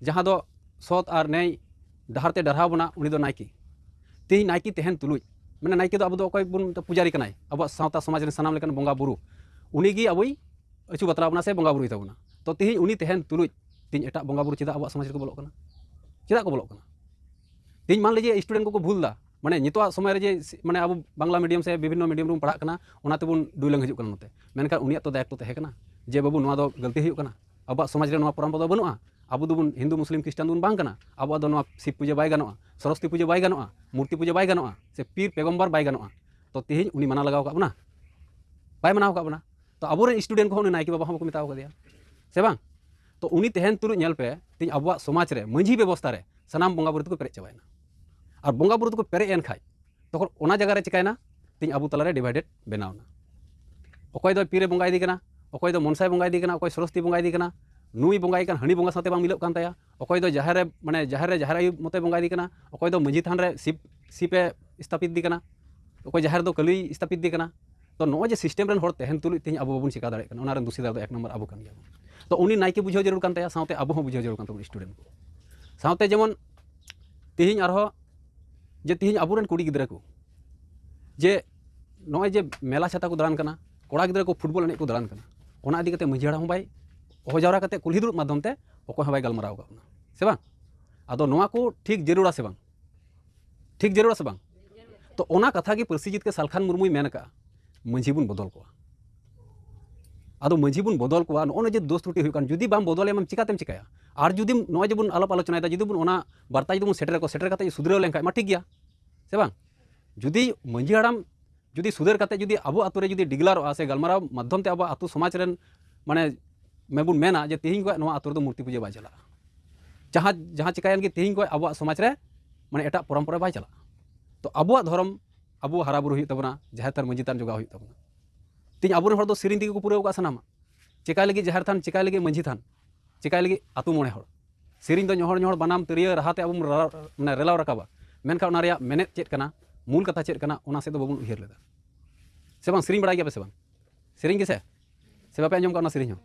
ᱡᱟᱦᱟᱸ ᱫᱚ ᱥᱚᱛ ᱟᱨ ᱱᱮᱭ ᱰᱟᱦᱟᱨ ᱛᱮ ᱰᱟᱨᱦᱟᱣ ᱵᱚᱱᱟ, ᱩᱱᱤ ᱫᱚ ᱱᱟᱭᱠᱮ᱾ ᱛᱮᱦᱮᱧ ᱱᱟᱭᱠᱮ ᱛᱟᱦᱮᱱ ᱛᱩᱞᱩᱡ, ᱢᱟᱱᱮ ᱱᱟᱭᱠᱮ ᱫᱚ ᱟᱵᱚ ᱫᱚ ᱚᱠᱚᱭ ᱵᱚᱱ ᱯᱩᱡᱟᱨᱤ ᱠᱟᱱᱟᱭ, ᱟᱵᱚᱣᱟᱜ ᱥᱟᱶᱛᱟ ᱥᱚᱢᱟᱡᱽ ᱨᱮᱱ ᱥᱟᱱᱟᱢ ᱞᱮᱠᱟᱱ ᱵᱚᱸᱜᱟ ᱵᱩᱨᱩ, ᱩᱱᱤ ᱜᱮ ᱟᱵᱚᱭ ᱟᱹᱪᱩ ᱵᱟᱛᱨᱟᱣ ᱵᱚᱱᱟ ᱥᱮ ᱵᱚᱸᱜᱟ ᱵᱩᱨᱩᱭ ᱛᱟᱵᱚᱱᱟ᱾ ᱛᱚ ᱛᱮᱦᱮᱧ ᱩᱱᱤ ᱛᱟᱦᱮᱱ ᱛᱩᱞᱩᱡ ᱛᱮᱦᱮᱧ ᱮᱴᱟᱜ ᱵᱚᱸᱜᱟ ᱵᱩᱨᱩ ᱪᱮᱫᱟᱜ ᱟᱵᱚᱣᱟᱜ ᱥᱚᱢᱟᱡᱽ ᱨᱮᱠᱚ ᱵᱚᱞᱚᱜ ᱠᱟᱱᱟ? ᱪᱮᱫᱟᱜ ᱠᱚ ᱵᱚᱞᱚᱜ ᱠᱟᱱᱟ? ᱛᱮᱦᱮᱧ ᱢᱟᱱ ᱞᱮᱡᱮ student ᱠᱚᱠᱚ ᱵᱷᱩᱞ ᱫᱟ, ᱢᱟᱱᱮ ᱱᱤᱛᱚᱜᱟᱜ ᱥᱚᱢᱚᱭ ᱨᱮ ᱡᱮ ᱥᱤ-, ᱢᱟᱱᱮ ᱟᱵᱚ ᱵᱟᱝᱞᱟ medium ᱥᱮ ᱵᱤᱵᱷᱤᱱᱱᱚ medium ᱨᱮᱵᱚᱱ ᱯᱟᱲᱦᱟᱜ ᱠᱟᱱᱟ, ᱚᱱᱟ ᱛᱮᱵᱚᱱ ᱰᱩᱭᱞᱟᱝ ᱦᱤᱡᱩᱜ ᱠᱟᱱᱟ ᱱᱚᱛᱮ᱾ ᱢᱮᱱᱠᱷᱟᱱ ᱩᱱᱤᱭᱟᱜ ᱛᱚ ᱫᱟᱭᱤᱛᱛᱚ ᱛᱟᱦᱮᱸ ᱠᱟᱱᱟ ᱡᱮ, "ᱵᱟᱹᱵᱩ, ᱱᱚᱣᱟ ᱫᱚ ᱜᱟᱹᱞᱛᱤ ᱦᱩᱭᱩᱜ ᱠᱟᱱᱟ, ᱟᱵᱚᱣᱟᱜ ᱥᱚᱢᱟᱡᱽ ᱨᱮ ᱱᱚᱣᱟ ᱯᱚᱨᱚᱢᱯᱚᱨᱟ ᱫᱚ ᱵᱟᱹᱱᱩᱜᱼᱟ, ᱟᱵᱚ ᱫᱚᱵᱚᱱ ᱦᱤᱱᱫᱩ ᱢᱩᱥᱞᱤᱢ ᱠᱷᱨᱤᱥᱴᱟᱱ ᱫᱚᱵᱚᱱ ᱵᱟᱝ ᱠᱟᱱᱟ, ᱟᱵᱚᱣᱟᱜ ᱫᱚ ᱱᱚᱣᱟ ᱥᱤᱵ ᱯᱩᱡᱟᱹ ᱵᱟᱭ ᱜᱟᱱᱚᱜᱼᱟ, ᱥᱚᱨᱚᱥᱚᱛᱤ ᱯᱩᱡᱟᱹ ᱵᱟᱭ ᱜᱟᱱᱚᱜᱼᱟ, ᱢᱩᱨᱛᱤ ᱯᱩᱡᱟᱹ ᱵᱟᱭ ᱜᱟᱱᱚᱜᱼᱟ, ᱥᱮ ᱯᱤᱨ ᱯᱮᱜᱚᱢᱵᱚᱨ ᱵᱟᱭ ᱜᱟᱱᱚᱜᱼᱟ᱾" ᱛᱚ ᱛᱮᱦᱮᱧ ᱩᱱᱤ ᱢᱟᱱᱟ ᱞᱟᱜᱟᱣ ᱟᱠᱟᱫ ᱵᱚᱱᱟ? ᱵᱟᱭ ᱢᱟᱱᱟᱣ ᱟᱠᱟᱫ ᱵᱚᱱᱟ᱾ ᱛᱚ ᱟᱵᱚᱨᱮᱱ student ᱠᱚᱦᱚᱸ ᱩᱱᱤ ᱱᱟᱭᱠᱮ ᱵᱟᱵᱟ ᱦᱚᱸ ᱵᱟᱠᱚ ᱢᱮᱛᱟᱣ ᱟᱠᱟᱫᱮᱭᱟ, ᱥᱮ ᱵᱟᱝ? ᱛᱚ ᱩᱱᱤ ᱛᱟᱦᱮᱱ ᱛᱩᱞᱩᱡ ᱧᱮᱞ ᱯᱮ, ᱛᱮᱦᱮᱧ ᱟᱵᱚᱣᱟᱜ ᱥᱚᱢᱟᱡᱽ ᱨᱮ ᱢᱟᱹᱡᱷᱤ ᱵᱮᱵᱚᱥᱛᱷᱟ ᱨᱮ ᱥᱟᱱᱟᱢ ᱵᱚᱸᱜᱟ ᱵᱩᱨᱩ ᱛᱮᱠᱚ ᱯᱮᱨᱮᱡ ᱪᱟᱵᱟᱭᱮᱱᱟ᱾ ᱟᱨ ᱵᱚᱸᱜᱟ ᱵᱩᱨᱩ ᱛᱮᱠᱚ ᱯᱮᱨᱮᱡ ᱮᱱ ᱠᱷᱟᱡ, ᱛᱚᱠᱷᱚᱱ ᱚᱱᱟ ᱡᱟᱭᱜᱟ ᱨᱮ ᱪᱤᱠᱟᱭᱮᱱᱟ? ᱛᱮᱦᱮᱧ ᱟᱵᱚ ᱛᱟᱞᱟᱨᱮ divided ᱵᱮᱱᱟᱣ ᱮᱱᱟ᱾ ᱚᱠᱚᱭ ᱫᱚ ᱯᱤᱨᱮ ᱵᱚᱸᱜᱟ ᱤᱫᱤ ᱠᱟᱱᱟ, ᱚᱠᱚᱭ ᱫᱚ ᱢᱚᱱᱥᱟᱭ ᱵᱚᱸᱜᱟ ᱤᱫᱤ ᱠᱟᱱᱟ, ᱚᱠᱚᱭ ᱥᱚᱨᱚᱥᱚᱛᱤ ᱵᱚᱸᱜᱟ ᱤᱫᱤ ᱠᱟᱱᱟ, ᱱᱩᱭ ᱵᱚᱸᱜᱟᱭ ᱠᱟᱱ ᱦᱟᱹᱱᱤ ᱵᱚᱸᱜᱟ ᱥᱟᱶᱛᱮ ᱵᱟᱝ ᱢᱤᱞᱚᱜ ᱠᱟᱱ ᱛᱟᱭᱟ, ᱚᱠᱚᱭ ᱫᱚ ᱡᱟᱦᱮᱨ ᱨᱮ, ᱢᱟᱱᱮ ᱡᱟᱦᱮᱨ ᱨᱮ ᱡᱟᱦᱮᱨ ᱟᱭᱳ ᱢᱚᱛᱚᱭ ᱵᱚᱸᱜᱟ ᱤᱫᱤ ᱠᱟᱱᱟ, ᱚᱠᱚᱭ ᱫᱚ ᱢᱟᱹᱡᱷᱤ ᱛᱷᱟᱱ ᱨᱮ ᱥᱤᱵ, ᱥᱤᱯᱮ ᱥᱛᱷᱟᱯᱤᱛ ᱤᱫᱤ ᱠᱟᱱᱟ, ᱚᱠᱚᱭ ᱡᱟᱦᱮᱨ ᱫᱚ ᱠᱟᱹᱞᱤᱭ ᱥᱛᱷᱟᱯᱤᱛ ᱤᱫᱤ ᱠᱟᱱᱟ᱾ ᱛᱚ ᱱᱚᱜᱼᱚᱭ ᱡᱮ system ᱨᱮᱱ ᱦᱚᱲ ᱛᱟᱦᱮᱱ ᱛᱩᱞᱩᱡ ᱛᱮᱦᱮᱧ ᱟᱵᱚ ᱵᱟᱵᱚᱱ ᱪᱤᱠᱟ ᱫᱟᱲᱮᱭᱟᱜ ᱠᱟᱱᱟ, ᱚᱱᱟ ᱨᱮᱱ ᱫᱩᱥᱤᱫᱟᱨ ᱫᱚ ᱮᱠ ᱱᱚᱢᱵᱚᱨ ᱟᱵᱚ ᱠᱟᱱ ᱜᱮᱭᱟᱵᱚᱱ᱾ ᱛᱚ ᱩᱱᱤ ᱱᱟᱭᱠᱮ ᱵᱩᱡᱷᱟᱹᱣ ᱡᱟᱹᱨᱩᱲ ᱠᱟᱱ ᱛᱟᱭᱟ, ᱥᱟᱶᱛᱮ ᱟᱵᱚ ᱦᱚᱸ ᱵᱩᱡᱷᱟᱹᱣ ᱡᱟᱹᱨᱩᱲ ᱠᱟᱱ ᱛᱟᱵᱚᱱᱟ student ᱠᱚ᱾ ᱥᱟᱶᱛᱮ ᱡᱮᱢᱚᱱ ᱛᱮᱦᱮᱧ ᱟᱨᱦᱚᱸ ᱡᱮ ᱛᱮᱦᱮᱧ ᱟᱵᱚᱨᱮᱱ ᱠᱩᱲᱤ ᱜᱤᱫᱽᱨᱟᱹ ᱠᱚ ᱡᱮ ᱱᱚᱜᱼᱚᱭ ᱡᱮ ᱢᱮᱞᱟ ᱪᱷᱟᱛᱟ ᱠᱚ ᱫᱟᱬᱟᱱ ᱠᱟᱱᱟ, ᱠᱚᱲᱟ ᱜᱤᱫᱽᱨᱟᱹ ᱠᱚ football ᱮᱱᱮᱡ ᱠᱚ ᱫᱟᱬᱟᱱ ᱠᱟᱱᱟ, ᱚᱱᱟ ᱤᱫᱤ ᱠᱟᱛᱮ ᱢᱟᱹᱡᱷᱤ ᱦᱟᱲᱟᱢ ᱦᱚᱸ ᱵᱟᱭ ᱦᱚᱦᱚ ᱡᱟᱣᱨᱟ ᱠᱟᱛᱮ ᱠᱩᱞᱦᱤ ᱫᱩᱲᱩᱵ ᱢᱟᱫᱽᱫᱷᱚᱢ ᱛᱮ ᱚᱠᱚᱭ ᱦᱚᱸ ᱵᱟᱭ ᱜᱟᱞᱢᱟᱨᱟᱣ ᱟᱠᱟᱫ ᱵᱚᱱᱟ, ᱥᱮ ᱵᱟᱝ? ᱟᱫᱚ ᱱᱚᱣᱟ ᱠᱚ ᱴᱷᱤᱠ ᱡᱟᱹᱨᱩᱲᱟ ᱥᱮ ᱵᱟᱝ? ᱴᱷᱤᱠ ᱡᱟᱹᱨᱩᱲᱟ ᱥᱮ ᱵᱟᱝ? ᱛᱚ ᱚᱱᱟ ᱠᱟᱛᱷᱟ ᱜᱮ ᱯᱟᱹᱨᱥᱤ ᱡᱤᱛᱠᱟᱹᱨ ᱥᱟᱞᱠᱷᱟᱱ ᱢᱩᱨᱢᱩᱭ ᱢᱮᱱ ᱟᱠᱟᱫᱼᱟ, ᱢᱟᱹᱡᱷᱤ ᱵᱚᱱ ᱵᱚᱫᱚᱞ ᱠᱚᱣᱟ᱾ ᱟᱫᱚ ᱢᱟᱹᱡᱷᱤ ᱵᱚᱱ ᱵᱚᱫᱚᱞ ᱠᱚᱣᱟ, ᱱᱚᱜᱼᱚ ᱱᱚᱣᱟ ᱡᱮ ᱫᱳᱥ ᱛᱨᱩᱴᱤ ᱦᱩᱭᱩᱜ ᱠᱟᱱ, ᱡᱩᱫᱤ ᱵᱟᱢ ᱵᱚᱫᱚᱞᱮᱭᱟ, ᱟᱢ ᱪᱤᱠᱟᱛᱮᱢ ᱪᱤᱠᱟᱹᱭᱟ? ᱟᱨ ᱡᱩᱫᱤ ᱱᱚᱜᱼᱚᱭ ᱡᱮ ᱵᱚᱱ ᱟᱞᱟᱯ ᱟᱞᱳᱪᱚᱱᱟᱭᱮᱫᱟ, ᱡᱩᱫᱤ ᱵᱚᱱ ᱚᱱᱟ ᱵᱟᱨᱛᱟ ᱡᱩᱫᱤ ᱵᱚᱱ ᱥᱮᱴᱮᱨ ᱟᱠᱚ, ᱥᱮᱴᱮᱨ ᱠᱟᱛᱮ ᱥᱩᱫᱷᱨᱟᱹᱣ ᱞᱮᱱᱠᱷᱟᱡ ᱢᱟ ᱴᱷᱤᱠ ᱜᱮᱭᱟ, ᱥᱮ ᱵᱟᱝ? ᱡᱩᱫᱤ ᱢᱟᱹᱡᱷᱤ ᱦᱟᱲᱟᱢ ᱡᱩᱫᱤ ᱥᱩᱫᱷᱟᱹᱨ ᱠᱟᱛᱮ ᱡᱩᱫᱤ ᱟᱵᱚ ᱟᱛᱳ ᱨᱮ ᱡᱩᱫᱤ declareᱚᱜᱼᱟ ᱥᱮ ᱜᱟᱞᱢᱟᱨᱟᱣ ᱢᱟᱫᱽᱫᱷᱚᱢ ᱛᱮ ᱟᱵᱚ ᱟᱛᱳ ᱥᱚᱢᱟᱡᱽ ᱨᱮᱱ ᱢᱟᱱᱮ ᱢᱮᱵᱚᱱ ᱢᱮᱱᱟ ᱡᱮ ᱛᱮᱦᱮᱧ ᱠᱷᱚᱱ ᱱᱚᱣᱟ ᱟᱛᱳ ᱨᱮᱫᱚ ᱢᱩᱨᱛᱤ ᱯᱩᱡᱟᱹ ᱵᱟᱭ ᱪᱟᱞᱟᱜᱼᱟ, ᱡᱟᱦᱟᱸ, ᱡᱟᱦᱟᱸ ᱪᱤᱠᱟᱹᱭᱮᱱ ᱜᱮ ᱛᱮᱦᱮᱧ ᱠᱷᱚᱱ ᱟᱵᱚᱣᱟᱜ ᱥᱚᱢᱟᱡᱽ ᱨᱮ ᱢᱟᱱᱮ ᱮᱴᱟᱜ ᱯᱚᱨᱚᱢᱯᱚᱨᱟ ᱵᱟᱭ ᱪᱟᱞᱟᱜᱼᱟ᱾ ᱛᱚ ᱟᱵᱚᱣᱟᱜ ᱫᱷᱚᱨᱚᱢ ᱟᱵᱚ ᱦᱟᱨᱟ ᱵᱩᱨᱩ ᱦᱩᱭᱩᱜ ᱛᱟᱵᱚᱱᱟ, ᱡᱟᱦᱮᱨ ᱛᱷᱟᱱ ᱢᱟᱹᱡᱷᱤ ᱛᱷᱟᱱ ᱡᱚᱜᱟᱣ ᱦᱩᱭᱩᱜ ᱛᱟᱵᱚᱱᱟ᱾ ᱛᱮᱦᱮᱧ ᱟᱵᱚᱨᱮᱱ ᱦᱚᱲ ᱫᱚ ᱥᱮᱨᱮᱧ ᱛᱮᱜᱮ ᱠᱚ ᱯᱩᱨᱟᱹᱣ ᱟᱠᱟᱫ ᱥᱟᱱᱟᱢᱟᱜ᱾ ᱪᱤᱠᱟᱹᱭ ᱞᱟᱹᱜᱤᱫ ᱡᱟᱦᱮᱨ ᱛᱷᱟᱱ, ᱪᱤᱠᱟᱹᱭ ᱞᱟᱹᱜᱤᱫ ᱢᱟᱹᱡᱷᱤ ᱛᱷᱟᱱ, ᱪᱤᱠᱟᱹᱭ ᱞᱟᱹᱜᱤᱫ ᱟᱛᱳ ᱢᱚᱬᱮ ᱦᱚᱲ᱾ ᱥᱮᱨᱮᱧ ᱫᱚ ᱧᱚᱦᱚᱲ ᱧᱚᱦᱚᱲ ᱵᱟᱱᱟᱢ ᱛᱤᱨᱭᱳ ᱨᱟᱦᱟ ᱛᱮ ᱟᱵᱚ ᱵᱚᱱ ᱨᱟᱲᱟ-, ᱢᱟᱱᱮ ᱨᱮᱞᱟᱣ ᱨᱟᱠᱟᱵᱟ, ᱢᱮᱱᱠᱷᱟᱱ ᱚᱱᱟ ᱨᱮᱭᱟᱜ ᱢᱮᱱᱮᱛ ᱪᱮᱫ ᱠᱟᱱᱟ, ᱢᱩᱞ ᱠᱟᱛᱷᱟ ᱪᱮᱫ ᱠᱟᱱᱟ, ᱚᱱᱟ ᱥᱮᱫ ᱫᱚ ᱵᱟᱵᱚᱱ ᱩᱭᱦᱟᱹᱨ ᱞᱮᱫᱟ᱾ ᱥᱮ ᱵᱟᱝ, ᱥᱮᱨᱮᱧ ᱵᱟᱲᱟᱭ ᱜᱮᱭᱟ ᱯᱮ ᱥᱮ ᱵᱟᱝ? ᱥᱮᱨᱮᱧ ᱜᱮᱥᱮ? ᱥᱮ ᱵᱟᱯᱮ ᱟᱸᱡᱚᱢ ᱠᱟᱜᱼᱟ ᱚᱱᱟ ᱥᱮᱨᱮᱧ ᱦᱚᱸ?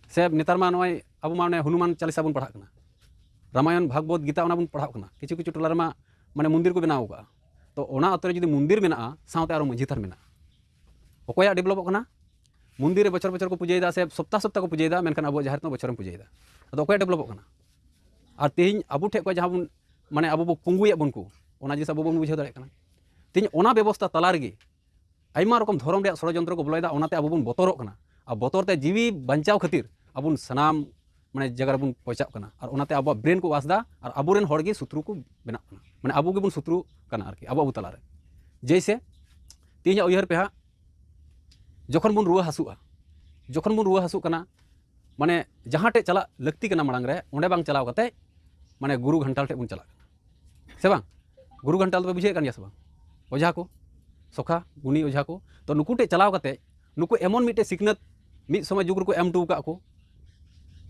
ᱥᱮ ᱱᱮᱛᱟᱨ ᱢᱟ ᱱᱚᱜᱼᱚᱭ ᱟᱵᱚ ᱢᱟ ᱚᱱᱮ ᱦᱚᱱᱩᱢᱟᱱ ᱪᱟᱞᱤᱥᱟ ᱵᱚᱱ ᱯᱟᱲᱦᱟᱜ ᱠᱟᱱᱟ, ᱨᱟᱢᱟᱭᱚᱱ, ᱵᱷᱟᱜᱽᱵᱚᱛ ᱜᱤᱛᱟ, ᱚᱱᱟ ᱵᱚᱱ ᱯᱟᱲᱦᱟᱜ ᱠᱟᱱᱟ᱾ ᱠᱤᱪᱷᱩ ᱠᱤᱪᱷᱩ ᱴᱚᱞᱟ ᱨᱮᱢᱟ ᱢᱟᱱᱮ ᱢᱚᱱᱫᱤᱨ ᱠᱚ ᱵᱮᱱᱟᱣ ᱟᱠᱟᱫᱼᱟ᱾ ᱛᱚ ᱚᱱᱟ ᱟᱛᱳ ᱨᱮ ᱡᱩᱫᱤ ᱢᱚᱱᱫᱤᱨ ᱢᱮᱱᱟᱜᱼᱟ, ᱥᱟᱶᱛᱮ ᱟᱨᱚ ᱢᱟᱹᱡᱷᱤ ᱛᱷᱟᱱ ᱢᱮᱱᱟᱜᱼᱟ, ᱚᱠᱚᱭᱟᱜ ᱰᱮᱵᱷᱞᱚᱯᱚᱜ ᱠᱟᱱᱟ? ᱢᱚᱱᱫᱤᱨ ᱨᱮ ᱵᱚᱪᱷᱚᱨ ᱵᱚᱪᱷᱚᱨ ᱠᱚ ᱯᱩᱡᱟᱹᱭᱮᱫᱟ, ᱥᱮ ᱥᱚᱯᱛᱟ ᱥᱚᱯᱛᱟ ᱠᱚ ᱯᱩᱡᱟᱹᱭᱮᱫᱟ, ᱢᱮᱱᱠᱷᱟᱱ ᱟᱵᱚᱣᱟᱜ ᱡᱟᱦᱮᱨ ᱨᱮᱢᱟ ᱵᱚᱪᱷᱚᱨᱮᱢ ᱯᱩᱡᱟᱹᱭᱮᱫᱟ᱾ ᱟᱫᱚ ᱚᱠᱚᱭᱟᱜ ᱰᱮᱵᱷᱞᱚᱯᱚᱜ ᱠᱟᱱᱟ? ᱟᱨ ᱛᱮᱦᱮᱧ ᱟᱵᱚ ᱴᱷᱮᱱ ᱠᱷᱚᱱ ᱡᱟᱦᱟᱸ ᱵᱚᱱ, ᱢᱟᱱᱮ ᱟᱵᱚ ᱵᱚ ᱯᱩᱸᱜᱩᱭᱮᱫ ᱵᱚᱱ ᱠᱚ, ᱚᱱᱟ ᱡᱤᱱᱤᱥ ᱟᱵᱚ ᱵᱚᱱ ᱵᱩᱡᱷᱟᱹᱣ ᱫᱟᱲᱮᱭᱟᱜ ᱠᱟᱱᱟ᱾ ᱛᱮᱦᱮᱧ ᱚᱱᱟ ᱵᱮᱵᱚᱥᱛᱷᱟ ᱛᱟᱞᱟ ᱨᱮᱜᱮ ᱟᱭᱢᱟ ᱨᱚᱠᱚᱢ ᱫᱷᱚᱨᱚᱢ ᱨᱮᱭᱟᱜ ᱥᱚᱲᱚᱡᱚᱱᱛᱨᱚ ᱠᱚ ᱵᱚᱞᱚᱭᱮᱫᱟ, ᱚᱱᱟᱛᱮ ᱟᱵᱚ ᱵᱚᱱ ᱵᱚᱛᱚᱨᱚᱜ ᱠᱟᱱᱟ᱾ ᱟᱨ ᱵᱚᱛᱚᱨ ᱛᱮ ᱡᱤᱣᱤ ᱵᱟᱧᱪᱟᱣ ᱠᱷᱟᱹᱛᱤᱨ ᱟᱵᱚ ᱥᱟᱱᱟᱢ, ᱢᱟᱱᱮ, ᱡᱟᱭᱜᱟ ᱨᱮᱵᱚᱱ ᱯᱚᱪᱟᱜ ᱠᱟᱱᱟ᱾ ᱟᱨ ᱚᱱᱟᱛᱮ ᱟᱵᱚᱣᱟᱜ ᱵᱨᱮᱱ ᱠᱚ ᱣᱟᱥ ᱮᱫᱟ, ᱟᱨ ᱟᱵᱚᱨᱮᱱ ᱦᱚᱲ ᱜᱮ ᱥᱚᱛᱨᱩ ᱠᱚ ᱵᱮᱱᱟᱜ ᱠᱟᱱᱟ, ᱢᱟᱱᱮ ᱟᱵᱚ ᱜᱮᱵᱚᱱ ᱥᱚᱛᱨᱩ ᱠᱟᱱᱟ ᱟᱨᱠᱤ ᱟᱵᱚ ᱟᱵᱚ ᱛᱟᱞᱟᱨᱮ᱾ ᱡᱮᱭᱥᱮ, ᱛᱮᱦᱮᱧᱟᱜ ᱩᱭᱦᱟᱹᱨ ᱯᱮ ᱦᱟᱸᱜ, ᱡᱚᱠᱷᱚᱱ ᱵᱚᱱ ᱨᱩᱣᱟᱹ ᱦᱟᱹᱥᱩᱜᱼᱟ, ᱡᱚᱠᱷᱚᱱ ᱵᱚᱱ ᱨᱩᱣᱟᱹ ᱦᱟᱹᱥᱩᱜ ᱠᱟᱱᱟ, ᱢᱟᱱᱮ ᱡᱟᱦᱟᱸ ᱴᱷᱮᱡ ᱪᱟᱞᱟᱜ ᱞᱟᱹᱠᱛᱤ ᱠᱟᱱᱟ ᱢᱟᱲᱟᱝ ᱨᱮ, ᱚᱸᱰᱮ ᱵᱟᱝ ᱪᱟᱞᱟᱣ ᱠᱟᱛᱮ, ᱢᱟᱱᱮ ᱜᱩᱨᱩ ᱜᱷᱟᱱᱴᱟᱞ ᱴᱷᱮᱡ ᱵᱚᱱ ᱪᱟᱞᱟᱜ ᱠᱟᱱᱟ, ᱥᱮ ᱵᱟᱝ? ᱜᱩᱨᱩ ᱜᱷᱟᱱᱴᱟᱞ ᱫᱚᱯᱮ ᱵᱩᱡᱷᱟᱹᱣᱮᱫ ᱠᱟᱱ ᱜᱮᱭᱟ ᱥᱮ ᱵᱟᱝ? ᱚᱡᱷᱟ ᱠᱚ, ᱥᱚᱠᱷᱟ, ᱜᱩᱱᱤ ᱚᱡᱷᱟ ᱠᱚ, ᱛᱚ ᱱᱩᱠᱩ ᱴᱷᱮᱡ ᱪᱟᱞᱟᱣ ᱠᱟᱛᱮ, ᱱᱩᱠᱩ ᱮᱢᱚᱱ ᱢᱤᱫᱴᱮᱡ ᱥᱤᱠᱷᱱᱟᱹᱛ ᱢᱤᱫ ᱥᱚᱢᱚᱭ ᱡᱩᱜᱽ ᱨᱮᱠᱚ ᱮᱢ ᱦᱚᱴᱚ ᱟᱠᱟᱫ ᱠᱚ,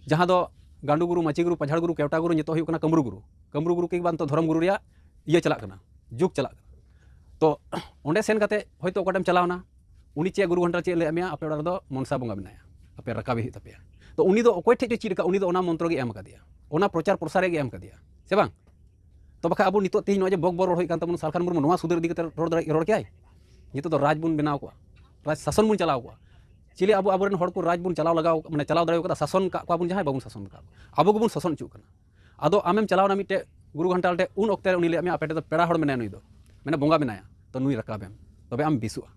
ᱡᱟᱦᱟᱸ ᱫᱚ ᱜᱟᱸᱰᱩ ᱜᱩᱨᱩ, ᱢᱟᱹᱪᱤ ᱜᱩᱨᱩ, ᱯᱟᱡᱷᱟᱲ ᱜᱩᱨᱩ, ᱠᱮᱣᱴᱟ ᱜᱩᱨᱩ, ᱱᱤᱛᱚᱜ ᱦᱩᱭᱩᱜ ᱠᱟᱱᱟ ᱠᱟᱹᱢᱨᱩ ᱜᱩᱨᱩ᱾ ᱠᱟᱹᱢᱨᱩ ᱜᱩᱨᱩ ᱠᱤ ᱵᱟᱝ ᱱᱤᱛᱚᱜ ᱫᱷᱚᱨᱚᱢ ᱜᱩᱨᱩ ᱨᱮᱭᱟᱜ ᱤᱭᱟᱹ ᱪᱟᱞᱟᱜ ᱠᱟᱱᱟ, ᱡᱩᱜᱽ ᱪᱟᱞᱟᱜ ᱠᱟᱱᱟ᱾ ᱛᱚ ᱚᱸᱰᱮ ᱥᱮᱱ ᱠᱟᱛᱮ ᱦᱚᱭᱛᱳ ᱚᱠᱟᱴᱷᱮᱢ ᱪᱟᱞᱟᱣᱱᱟ, ᱩᱱᱤ ᱪᱮᱫ ᱜᱩᱨᱩ ᱜᱷᱟᱱᱴᱟᱞ ᱪᱮᱫ ᱞᱟᱹᱭᱟᱫ ᱢᱮᱭᱟ, ᱟᱯᱮ ᱚᱲᱟᱜ ᱨᱮᱫᱚ ᱢᱚᱱᱥᱟ ᱵᱚᱸᱜᱟ ᱢᱮᱱᱟᱭᱟ, ᱟᱯᱮ ᱨᱟᱠᱟᱵᱮ ᱦᱩᱭᱩᱜ ᱛᱟᱯᱮᱭᱟ᱾ ᱛᱚ ᱩᱱᱤ ᱫᱚ ᱚᱠᱚᱭ ᱴᱷᱮᱡ ᱪᱚ ᱪᱮᱫ ᱞᱮᱠᱟ, ᱩᱱᱤ ᱫᱚ ᱚᱱᱟ ᱢᱚᱱᱛᱨᱚ ᱜᱮ ᱮᱢ ᱟᱠᱟᱫᱮᱭᱟ, ᱚᱱᱟ ᱯᱨᱚᱪᱟᱨ ᱯᱨᱚᱥᱟᱨ ᱨᱮᱜᱮ ᱮᱢ ᱟᱠᱟᱫᱮᱭᱟ, ᱥᱮ ᱵᱟᱝ? ᱛᱚ ᱵᱟᱠᱷᱟᱡ ᱟᱵᱚ ᱱᱤᱛᱚᱜ ᱛᱮᱦᱮᱧ ᱱᱚᱜᱼᱚᱭ ᱡᱮ ᱵᱚᱠ ᱵᱚᱠ ᱨᱚᱲ ᱦᱩᱭᱩᱜ ᱠᱟᱱ ᱛᱟᱵᱚᱱᱟ, ᱥᱟᱞᱠᱷᱟᱱ ᱢᱩᱨᱢᱩ ᱱᱚᱣᱟ ᱥᱩᱫᱷᱟᱹᱨ ᱤᱫᱤ ᱠᱟᱛᱮ ᱨᱚᱲ ᱫᱟᱲᱮ, ᱨᱚᱲ ᱠᱮᱭᱟᱭ? ᱱᱤᱛᱚᱜ ᱫᱚ ᱨᱟᱡᱽ ᱵᱚᱱ ᱵᱮᱱᱟᱣ ᱠᱚᱣᱟ, ᱨᱟᱡᱽ ᱥᱟᱥᱚᱱ ᱵᱚᱱ ᱪᱟᱞᱟᱣ ᱠᱚᱣᱟ᱾ ᱪᱤᱞᱤ ᱟᱵᱚ, ᱟᱵᱚᱨᱮᱱ ᱦᱚᱲ ᱠᱚ ᱨᱟᱡᱽ ᱵᱚᱱ ᱪᱟᱞᱟᱣ ᱞᱟᱜᱟᱣ, ᱢᱟᱱᱮ ᱪᱟᱞᱟᱣ ᱫᱟᱲᱮ ᱠᱟᱫᱟ, ᱥᱟᱥᱚᱱ ᱠᱟᱜ ᱠᱚᱣᱟ ᱵᱚᱱ ᱡᱟᱦᱟᱸᱭ, ᱵᱟᱵᱚᱱ ᱥᱟᱥᱚᱱ ᱠᱟᱜ ᱠᱚᱣᱟ, ᱟᱵᱚ ᱜᱮᱵᱚᱱ ᱥᱟᱥᱚᱱ ᱦᱚᱪᱚᱜ ᱠᱟᱱᱟ᱾ ᱟᱫᱚ ᱟᱢᱮᱢ ᱪᱟᱞᱟᱣᱱᱟ ᱢᱤᱫᱴᱮᱡ ᱜᱩᱨᱩ ᱜᱷᱟᱱᱴᱟᱞ ᱴᱷᱮᱡ, ᱩᱱ ᱚᱠᱛᱮ ᱨᱮ ᱩᱱᱤ ᱞᱟᱹᱭᱟᱫ ᱢᱮᱭᱟ, "ᱟᱯᱮ ᱴᱷᱮᱡ ᱫᱚ ᱯᱮᱲᱟ ᱦᱚᱲ ᱢᱮᱱᱟᱭᱟ, ᱱᱩᱭ ᱫᱚ ᱢᱟᱱᱮ ᱵᱚᱸᱜᱟ ᱢᱮᱱᱟᱭᱟ, ᱛᱚ ᱱᱩᱭ ᱨᱟᱠᱟᱵᱮᱢ, ᱛᱚᱵᱮ ᱟᱢ ᱵᱮᱥᱚᱜᱼᱟ᱾"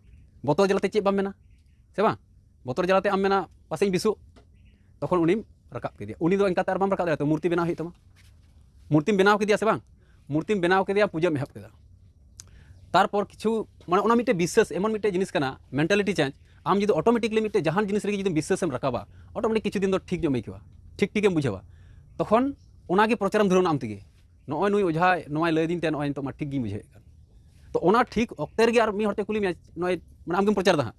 ᱵᱚᱛᱚᱨ ᱡᱟᱞᱟᱛᱮ ᱪᱮᱫ ᱵᱟᱢ ᱢᱮᱱᱟ, ᱥᱮ ᱵᱟᱝ? ᱵᱚᱛᱚᱨ ᱡᱟᱞᱟᱛᱮ ᱟᱢ ᱢᱮᱱᱟ, "ᱯᱟᱥᱮᱡ ᱤᱧ ᱵᱮᱥᱚᱜ", ᱛᱚᱠᱷᱚᱱ ᱩᱱᱤᱢ ᱨᱟᱠᱟᱵ ᱠᱮᱫᱮᱭᱟ᱾ ᱩᱱᱤ ᱫᱚ ᱮᱱᱠᱟᱛᱮ ᱟᱨ ᱵᱟᱢ ᱨᱟᱠᱟᱵ ᱫᱟᱲᱮᱭᱟᱜᱼᱟ, ᱛᱚ ᱢᱩᱨᱛᱤ ᱵᱮᱱᱟᱣ ᱦᱩᱭᱩᱜ ᱛᱟᱢᱟ᱾ ᱢᱩᱨᱛᱤᱢ ᱵᱮᱱᱟᱣ ᱠᱮᱫᱮᱭᱟ, ᱥᱮ ᱵᱟᱝ? ᱢᱩᱨᱛᱤᱢ ᱵᱮᱱᱟᱣ ᱠᱮᱫᱮᱭᱟ, ᱯᱩᱡᱟᱹᱢ ᱮᱦᱚᱵ ᱠᱮᱫᱟ᱾ ᱛᱟᱨᱯᱚᱨ ᱠᱤᱪᱷᱩ, ᱢᱟᱱᱮ ᱚᱱᱟ ᱢᱤᱫᱴᱮᱡ ᱵᱤᱥᱥᱟᱹᱥ, ᱮᱢᱚᱱ ᱢᱤᱫᱴᱮᱡ ᱡᱤᱱᱤᱥ ᱠᱟᱱᱟ, ᱢᱮᱱᱴᱟᱞᱤᱴᱤ ᱪᱮᱧᱡᱽ᱾ ᱟᱢ ᱡᱩᱫᱤ ᱚᱴᱳᱢᱮᱴᱤᱠᱞᱤ ᱢᱤᱫᱴᱮᱡ ᱡᱟᱦᱟᱱ ᱡᱤᱱᱤᱥ ᱨᱮᱜᱮ ᱡᱩᱫᱤ ᱵᱤᱥᱥᱟᱹᱥᱮᱢ ᱨᱟᱠᱟᱵᱟ, ᱚᱴᱳᱢᱮᱴᱤᱠ ᱠᱤᱪᱷᱩ ᱫᱤᱱ ᱫᱚ ᱴᱷᱤᱠ ᱧᱚᱜ ᱮᱢ ᱟᱹᱭᱠᱟᱹᱣᱟ, ᱴᱷᱤᱠ ᱴᱷᱤᱠᱮᱢ ᱵᱩᱡᱷᱟᱹᱣᱟ᱾ ᱛᱚᱠᱷᱚᱱ ᱚᱱᱟᱜᱮ ᱯᱨᱚᱪᱟᱨᱮᱢ ᱫᱷᱩᱨᱟᱹᱣᱱᱟ ᱟᱢ ᱛᱮᱜᱮ, "ᱱᱚᱜᱼᱚᱭ ᱱᱩᱭ ᱚᱡᱷᱟᱭ ᱱᱚᱣᱟᱭ ᱞᱟᱹᱭ ᱟᱹᱫᱤᱧ ᱛᱮ, ᱱᱚᱜᱼᱚᱭ ᱱᱤᱛᱚᱜ ᱢᱟ ᱴᱷᱤᱠ ᱜᱤᱧ ᱵᱩᱡᱷᱟᱹᱣᱮᱫ ᱠᱟᱱ᱾" ᱛᱚ ᱚᱱᱟ ᱴᱷᱤᱠ ᱚᱠᱛᱮ ᱨᱮᱜᱮ ᱟᱨ ᱢᱤᱫ ᱦᱚᱲ ᱛᱮ ᱠᱩᱞᱤ ᱢᱮᱭᱟ, ᱱᱚᱜᱼᱚᱭ ᱢᱟᱱᱮ ᱟᱢᱜᱮᱢ ᱯᱨᱚᱪᱟᱨ ᱫᱟ ᱦᱟᱸᱜ᱾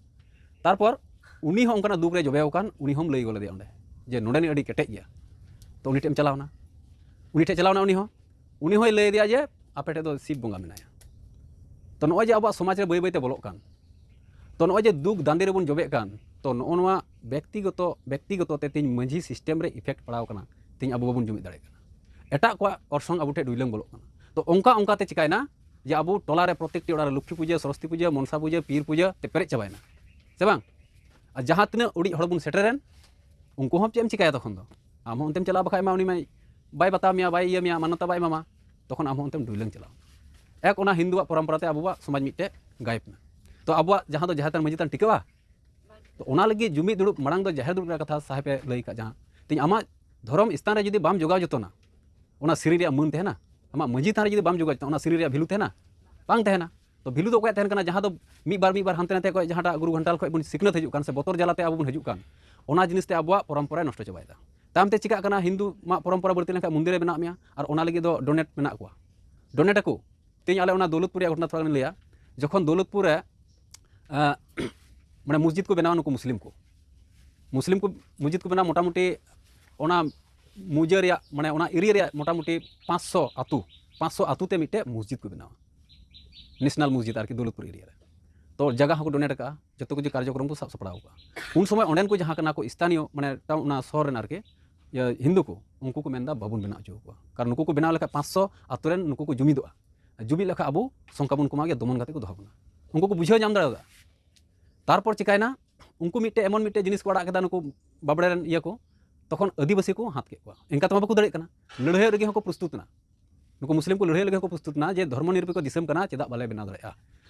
ᱛᱟᱨᱯᱚᱨ ᱩᱱᱤ ᱦᱚᱸ ᱚᱱᱠᱟᱱᱟᱜ ᱫᱩᱠ ᱨᱮ ᱡᱚᱵᱮ ᱟᱠᱟᱱ, ᱩᱱᱤ ᱦᱚᱸᱢ ᱞᱟᱹᱭ ᱜᱚᱫ ᱟᱫᱮᱭᱟ ᱚᱸᱰᱮ ᱡᱮ, "ᱱᱚᱰᱮᱱᱤᱡ ᱟᱹᱰᱤ ᱠᱮᱴᱮᱡ ᱜᱮᱭᱟ᱾" ᱛᱚ ᱩᱱᱤ ᱴᱷᱮᱡ ᱮᱢ ᱪᱟᱞᱟᱣᱱᱟ, ᱩᱱᱤ ᱴᱷᱮᱡ ᱪᱟᱞᱟᱣᱱᱟ ᱩᱱᱤ ᱦᱚᱸ, ᱩᱱᱤ ᱦᱚᱸᱭ ᱞᱟᱹᱭ ᱟᱫᱮᱭᱟ ᱡᱮ, "ᱟᱯᱮ ᱴᱷᱮᱡ ᱫᱚ ᱥᱤᱵ ᱵᱚᱸᱜᱟ ᱢᱮᱱᱟᱭᱟ᱾" ᱛᱚ ᱱᱚᱜᱼᱚᱭ ᱡᱮ ᱟᱵᱚᱣᱟᱜ ᱥᱚᱢᱟᱡᱽ ᱨᱮ ᱵᱟᱹᱭ ᱵᱟᱹᱭ ᱛᱮ ᱵᱚᱞᱚᱜ ᱠᱟᱱ, ᱛᱚ ᱱᱚᱜᱼᱚᱭ ᱡᱮ ᱫᱩᱠ ᱫᱟᱸᱫᱮ ᱨᱮᱵᱚᱱ ᱡᱚᱵᱮᱜ ᱠᱟᱱ, ᱛᱚ ᱱᱚᱜᱼᱚ ᱱᱚᱣᱟ ᱵᱮᱠᱛᱤᱜᱚᱛᱚ ᱵᱮᱠᱛᱤᱜᱚᱛᱚ ᱛᱮ ᱛᱮᱦᱮᱧ ᱢᱟᱹᱡᱷᱤ system ᱨᱮ effect ᱯᱟᱲᱟᱣ ᱠᱟᱱᱟ᱾ ᱛᱮᱦᱮᱧ ᱟᱵᱚ ᱵᱟᱵᱚᱱ ᱡᱩᱢᱤᱫ ᱫᱟᱲᱮᱭᱟᱜ ᱠᱟᱱᱟ, ᱮᱴᱟᱜ ᱠᱚᱣᱟᱜ ᱚᱨᱥᱚᱝ ᱟᱵᱚ ᱴᱷᱮᱱ ᱰᱩᱭᱞᱟᱹᱝ ᱵᱚᱞᱚᱜ ᱠᱟᱱᱟ᱾ ᱛᱚ ᱚᱱᱠᱟ ᱚᱱᱠᱟ ᱛᱮ ᱪᱤᱠᱟᱹᱭᱮᱱᱟ ᱡᱮ ᱟᱵᱚ ᱴᱚᱞᱟ ᱨᱮ ᱯᱨᱚᱛᱮᱠᱴᱤ ᱚᱲᱟᱜ ᱨᱮ ᱞᱚᱠᱠᱷᱤ ᱯᱩᱡᱟᱹ, ᱥᱚᱨᱚᱥᱚᱛᱤ ᱯᱩᱡᱟᱹ, ᱢᱚᱱᱥᱟ ᱯᱩᱡᱟᱹ, ᱯᱤᱨ ᱯᱩᱡᱟᱹ ᱛᱮ ᱯᱮᱨᱮᱡ ᱪᱟᱵᱟᱭᱮᱱᱟ, ᱥᱮ ᱵᱟᱝ? ᱟᱨ ᱡᱟᱦᱟᱸ ᱛᱤᱱᱟᱹᱜ ᱩᱰᱤᱡ ᱦᱚᱲ ᱵᱚᱱ ᱥᱮᱴᱮᱨᱮᱱ, ᱩᱱᱠᱩ ᱦᱚᱸ ᱪᱮᱫ ᱮᱢ ᱪᱤᱠᱟᱹᱭᱟ? ᱛᱚᱠᱷᱚᱱ ᱫᱚ ᱟᱢ ᱦᱚᱸ ᱚᱱᱛᱮᱢ ᱪᱟᱞᱟᱣ, ᱵᱟᱠᱷᱟᱡ ᱢᱟ ᱩᱱᱤ ᱢᱟᱭ ᱵᱟᱭ ᱵᱟᱛᱟᱣ ᱢᱮᱭᱟ, ᱵᱟᱭ ᱤᱭᱟᱹ ᱢᱮᱭᱟ, ᱢᱟᱱᱚᱛᱟ ᱵᱟᱭ ᱮᱢᱟᱢᱟ, ᱛᱚᱠᱷᱚᱱ ᱟᱢ ᱦᱚᱸ ᱚᱱᱛᱮᱢ ᱰᱩᱭᱞᱟᱹᱝ ᱪᱟᱞᱟᱣ᱾ ᱮᱠ ᱚᱱᱟ ᱦᱤᱱᱫᱩᱣᱟᱜ ᱯᱚᱨᱚᱢᱯᱚᱨᱟ ᱛᱮ ᱟᱵᱚᱣᱟᱜ ᱥᱚᱢᱟᱡᱽ ᱢᱤᱫᱴᱮᱡ ᱜᱟᱭᱮᱵ ᱮᱱᱟ᱾ ᱛᱚ ᱟᱵᱚᱣᱟᱜ ᱡᱟᱦᱟᱸ ᱫᱚ ᱡᱟᱦᱮᱨ ᱛᱷᱟᱱ ᱢᱟᱹᱡᱷᱤ ᱛᱷᱟᱱ ᱴᱤᱠᱟᱹᱜᱼᱟ? ᱛᱚ ᱚᱱᱟ ᱞᱟᱹᱜᱤᱫ ᱡᱩᱢᱤᱫ ᱫᱩᱲᱩᱵ ᱢᱟᱲᱟᱝ ᱫᱚ ᱡᱟᱦᱮᱨ ᱫᱩᱲᱩᱵ ᱨᱮᱭᱟᱜ ᱠᱟᱛᱷᱟ ᱥᱟᱦᱮᱵ ᱮ ᱞᱟᱹᱭ ᱟᱠᱟᱫ, ᱡᱟᱦᱟᱸ ᱛᱮᱦᱮᱧ ᱟᱢᱟᱜ ᱫᱷᱚᱨᱚᱢ ᱥᱛᱷᱟᱱ ᱨᱮ ᱡᱩᱫᱤ ᱵᱟᱢ ᱡᱚᱜᱟᱣ ᱡᱚᱛᱚᱱᱟ, ᱚᱱᱟ ᱥᱤᱨᱤᱧ ᱨᱮᱭᱟᱜ ᱢᱟᱹᱱ ᱛᱟᱦᱮᱱᱟ? ᱟᱢᱟᱜ ᱢᱟᱹᱡᱷᱤ ᱛᱷᱟᱱ ᱨᱮ ᱡᱩᱫᱤ ᱵᱟᱢ ᱡᱚᱜᱟᱣ ᱡᱚᱛᱚᱱᱟ, ᱚᱱᱟ ᱥᱤᱨᱤᱧ ᱨᱮᱭᱟᱜ value ᱛᱟᱦᱮᱱᱟ? ᱵᱟᱝ ᱛᱟᱦᱮᱱᱟ᱾ ᱛᱚ value ᱫᱚ ᱚᱠᱚᱭᱟᱜ ᱛᱟᱦᱮᱱ ᱠᱟᱱᱟ? ᱡᱟᱦᱟᱸ ᱫᱚ ᱢᱤᱫ ᱵᱟᱨ ᱢᱤᱫ ᱵᱟᱨ ᱦᱟᱱᱛᱮ ᱱᱟᱛᱮ ᱠᱷᱚᱱ ᱡᱟᱦᱟᱸᱴᱟᱜ ᱜᱩᱨᱩ ᱜᱷᱟᱱᱴᱟᱞ ᱠᱷᱚᱱ ᱵᱚᱱ ᱥᱤᱠᱷᱱᱟᱹᱛ ᱦᱤᱡᱩᱜ ᱠᱟᱱ ᱥᱮ ᱵᱚᱛᱚᱨ ᱡᱟᱞᱟᱛᱮ ᱟᱵᱚ ᱵᱚᱱ ᱦᱤᱡᱩᱜ ᱠᱟᱱ, ᱚᱱᱟ ᱡᱤᱱᱤᱥ ᱛᱮ ᱟᱵᱚᱣᱟᱜ ᱯᱚᱨᱚᱢᱯᱚᱨᱟᱭ ᱱᱚᱥᱴᱚ ᱪᱟᱵᱟᱭᱮᱫᱟ᱾ ᱛᱟᱭᱚᱢ ᱛᱮ ᱪᱤᱠᱟᱹᱜ ᱠᱟᱱᱟ? ᱦᱤᱱᱫᱩ ᱢᱟᱜ ᱯᱚᱨᱚᱢᱯᱚᱨᱟ ᱵᱟᱹᱲᱛᱤ ᱞᱮᱱᱠᱷᱟᱱ ᱢᱚᱱᱫᱤᱨ ᱨᱮ ᱵᱮᱱᱟᱜ ᱢᱮᱭᱟ, ᱟᱨ ᱚᱱᱟ ᱞᱟᱹᱜᱤᱫ ᱫᱚ donate ᱢᱮᱱᱟᱜ ᱠᱚᱣᱟ, donate ᱟᱠᱚ᱾ ᱛᱮᱦᱮᱧ ᱟᱞᱮ ᱚᱱᱟ ᱫᱳᱞᱚᱛᱯᱩᱨ ᱨᱮᱭᱟᱜ ᱜᱷᱚᱴᱚᱱᱟ ᱛᱷᱚᱲᱟ ᱜᱟᱱ ᱞᱟᱹᱭᱟ᱾ ᱡᱚᱠᱷᱚᱱ ᱫᱳᱞᱚᱛᱯᱩᱨ ᱨᱮ ᱟᱸ, ᱢᱟᱱᱮ ᱢᱚᱥᱡᱤᱫ ᱠᱚ ᱵᱮᱱᱟᱣᱟ ᱱᱩᱠᱩ ᱢᱩᱥᱞᱤᱢ ᱠᱚ, ᱢᱩᱥᱞᱤᱢ ᱠᱚ ᱢᱚᱥᱡᱤᱫ ᱠᱚ ᱵᱮᱱᱟᱣᱟ ᱢᱚᱴᱟᱢᱩᱴᱤ ᱚᱱᱟ ᱢᱩᱡᱟᱹ ᱨᱮᱭᱟᱜ, ᱢᱟᱱᱮ ᱚᱱᱟ area ᱨᱮᱭᱟᱜ ᱢᱚᱴᱟᱢᱩᱴᱤ ᱯᱟᱸᱪᱥᱚ ᱟᱹᱛᱩ, ᱯᱟᱸᱪᱥᱚ ᱟᱹᱛᱩ ᱛᱮ ᱢᱤᱫᱴᱮᱡ ᱢᱚᱥᱡᱤᱫ ᱠᱚ ᱵᱮᱱᱟᱣᱟ, national ᱢᱚᱥᱡᱤᱫ ᱟᱨᱠᱤ ᱫᱳᱞᱚᱛᱯᱩᱨ area ᱨᱮ᱾ ᱛᱚ ᱡᱟᱭᱜᱟ ᱦᱚᱸᱠᱚ donate ᱟᱠᱟᱫᱼᱟ, ᱡᱚᱛᱚ ᱠᱤᱪᱷᱩ ᱠᱟᱨᱡᱚᱠᱨᱚᱢ ᱠᱚ ᱥᱟᱵ ᱥᱟᱯᱲᱟᱣ ᱟᱠᱟᱫᱼᱟ᱾ ᱩᱱ ᱥᱚᱢᱚᱭ ᱚᱸᱰᱮᱱ ᱠᱚ ᱡᱟᱦᱟᱸ ᱠᱟᱱᱟ ᱠᱚ ᱥᱛᱷᱟᱱᱤᱭᱚ, ᱢᱟᱱᱮ town, ᱚᱱᱟ ᱥᱚᱦᱚᱨ ᱨᱮᱱ ᱟᱨᱠᱤ, ᱤᱭᱟᱹ, ᱦᱤᱱᱫᱩ ᱠᱚ, ᱩᱱᱠᱩ ᱠᱚ ᱢᱮᱱᱫᱟ ᱵᱟᱵᱚᱱ ᱵᱮᱱᱟᱣ ᱦᱚᱪᱚ ᱟᱠᱚᱣᱟ, ᱠᱟᱨᱚᱱ ᱱᱩᱠᱩ ᱠᱚ ᱵᱮᱱᱟᱣ ᱞᱮᱠᱷᱟᱱ ᱯᱟᱸᱪᱥᱚ ᱟᱹᱛᱩ ᱨᱮᱱ ᱱᱩᱠᱩ ᱠᱚ ᱡᱩᱢᱤᱫᱚᱜᱼᱟ, ᱟᱨ ᱡᱩᱢᱤᱫ ᱞᱮᱠᱷᱟᱱ ᱟᱵᱚ ᱥᱚᱝᱠᱷᱟ ᱵᱚᱱ ᱠᱚᱢᱟᱣ ᱜᱮᱭᱟ, ᱫᱚᱢᱚᱱ ᱠᱟᱛᱮ ᱠᱚ ᱫᱚᱦᱚ ᱵᱚᱱᱟ᱾ ᱩᱱᱠᱩ ᱠᱚ ᱵᱩᱡᱷᱟᱹᱣ ᱧᱟᱢ ᱫᱟᱲᱮᱭᱟᱫᱟ᱾ ᱛᱟᱨᱯᱚᱨ ᱪᱤᱠᱟᱭᱱᱟ, ᱩᱱᱠᱩ ᱢᱤᱫᱴᱮᱡ ᱮᱢᱚᱱ ᱢᱤᱫᱴᱮᱡ ᱡᱤᱱᱤᱥ ᱠᱚ ᱟᱲᱟᱜ ᱠᱮᱫᱟ, ᱱᱩᱠᱩ ᱵᱟᱵᱲᱮ ᱨᱮᱱ ᱤᱭᱟᱹ ᱠᱚ, ᱛᱚᱠᱷᱚᱱ ᱟᱹᱫᱤᱵᱟᱹᱥᱤ ᱠᱚ ᱦᱟᱛ ᱠᱮᱫ ᱠᱚᱣᱟ᱾ ᱮᱱᱠᱟ ᱛᱮᱢᱟ ᱵᱟᱠᱚ ᱫᱟᱲᱮᱭᱟᱜ ᱠᱟᱱᱟ, ᱞᱟᱹᱲᱦᱟᱹᱭ ᱞᱟᱹᱜᱤᱫ ᱦᱚᱸᱠᱚ ᱯᱨᱚᱥᱛᱩᱛ ᱮᱱᱟ᱾ ᱱᱩᱠᱩ ᱢᱩᱥᱞᱤᱢ ᱠᱚ ᱞᱟᱹᱲᱦᱟᱹᱭ ᱞᱟᱹᱜᱤᱫ ᱦᱚᱸᱠᱚ ᱯᱨᱚᱥᱛᱩᱛ ᱮᱱᱟ ᱡᱮ ᱫᱷᱚᱨᱢᱚ ᱱᱤᱨᱚᱯᱮᱠᱠᱷᱚ ᱫᱤᱥᱚᱢ ᱠᱟᱱᱟ, ᱪᱮᱫᱟᱜ ᱵᱟᱞᱮ ᱵᱮᱱᱟᱣ ᱫᱟᱲᱮᱭᱟᱜᱼᱟ?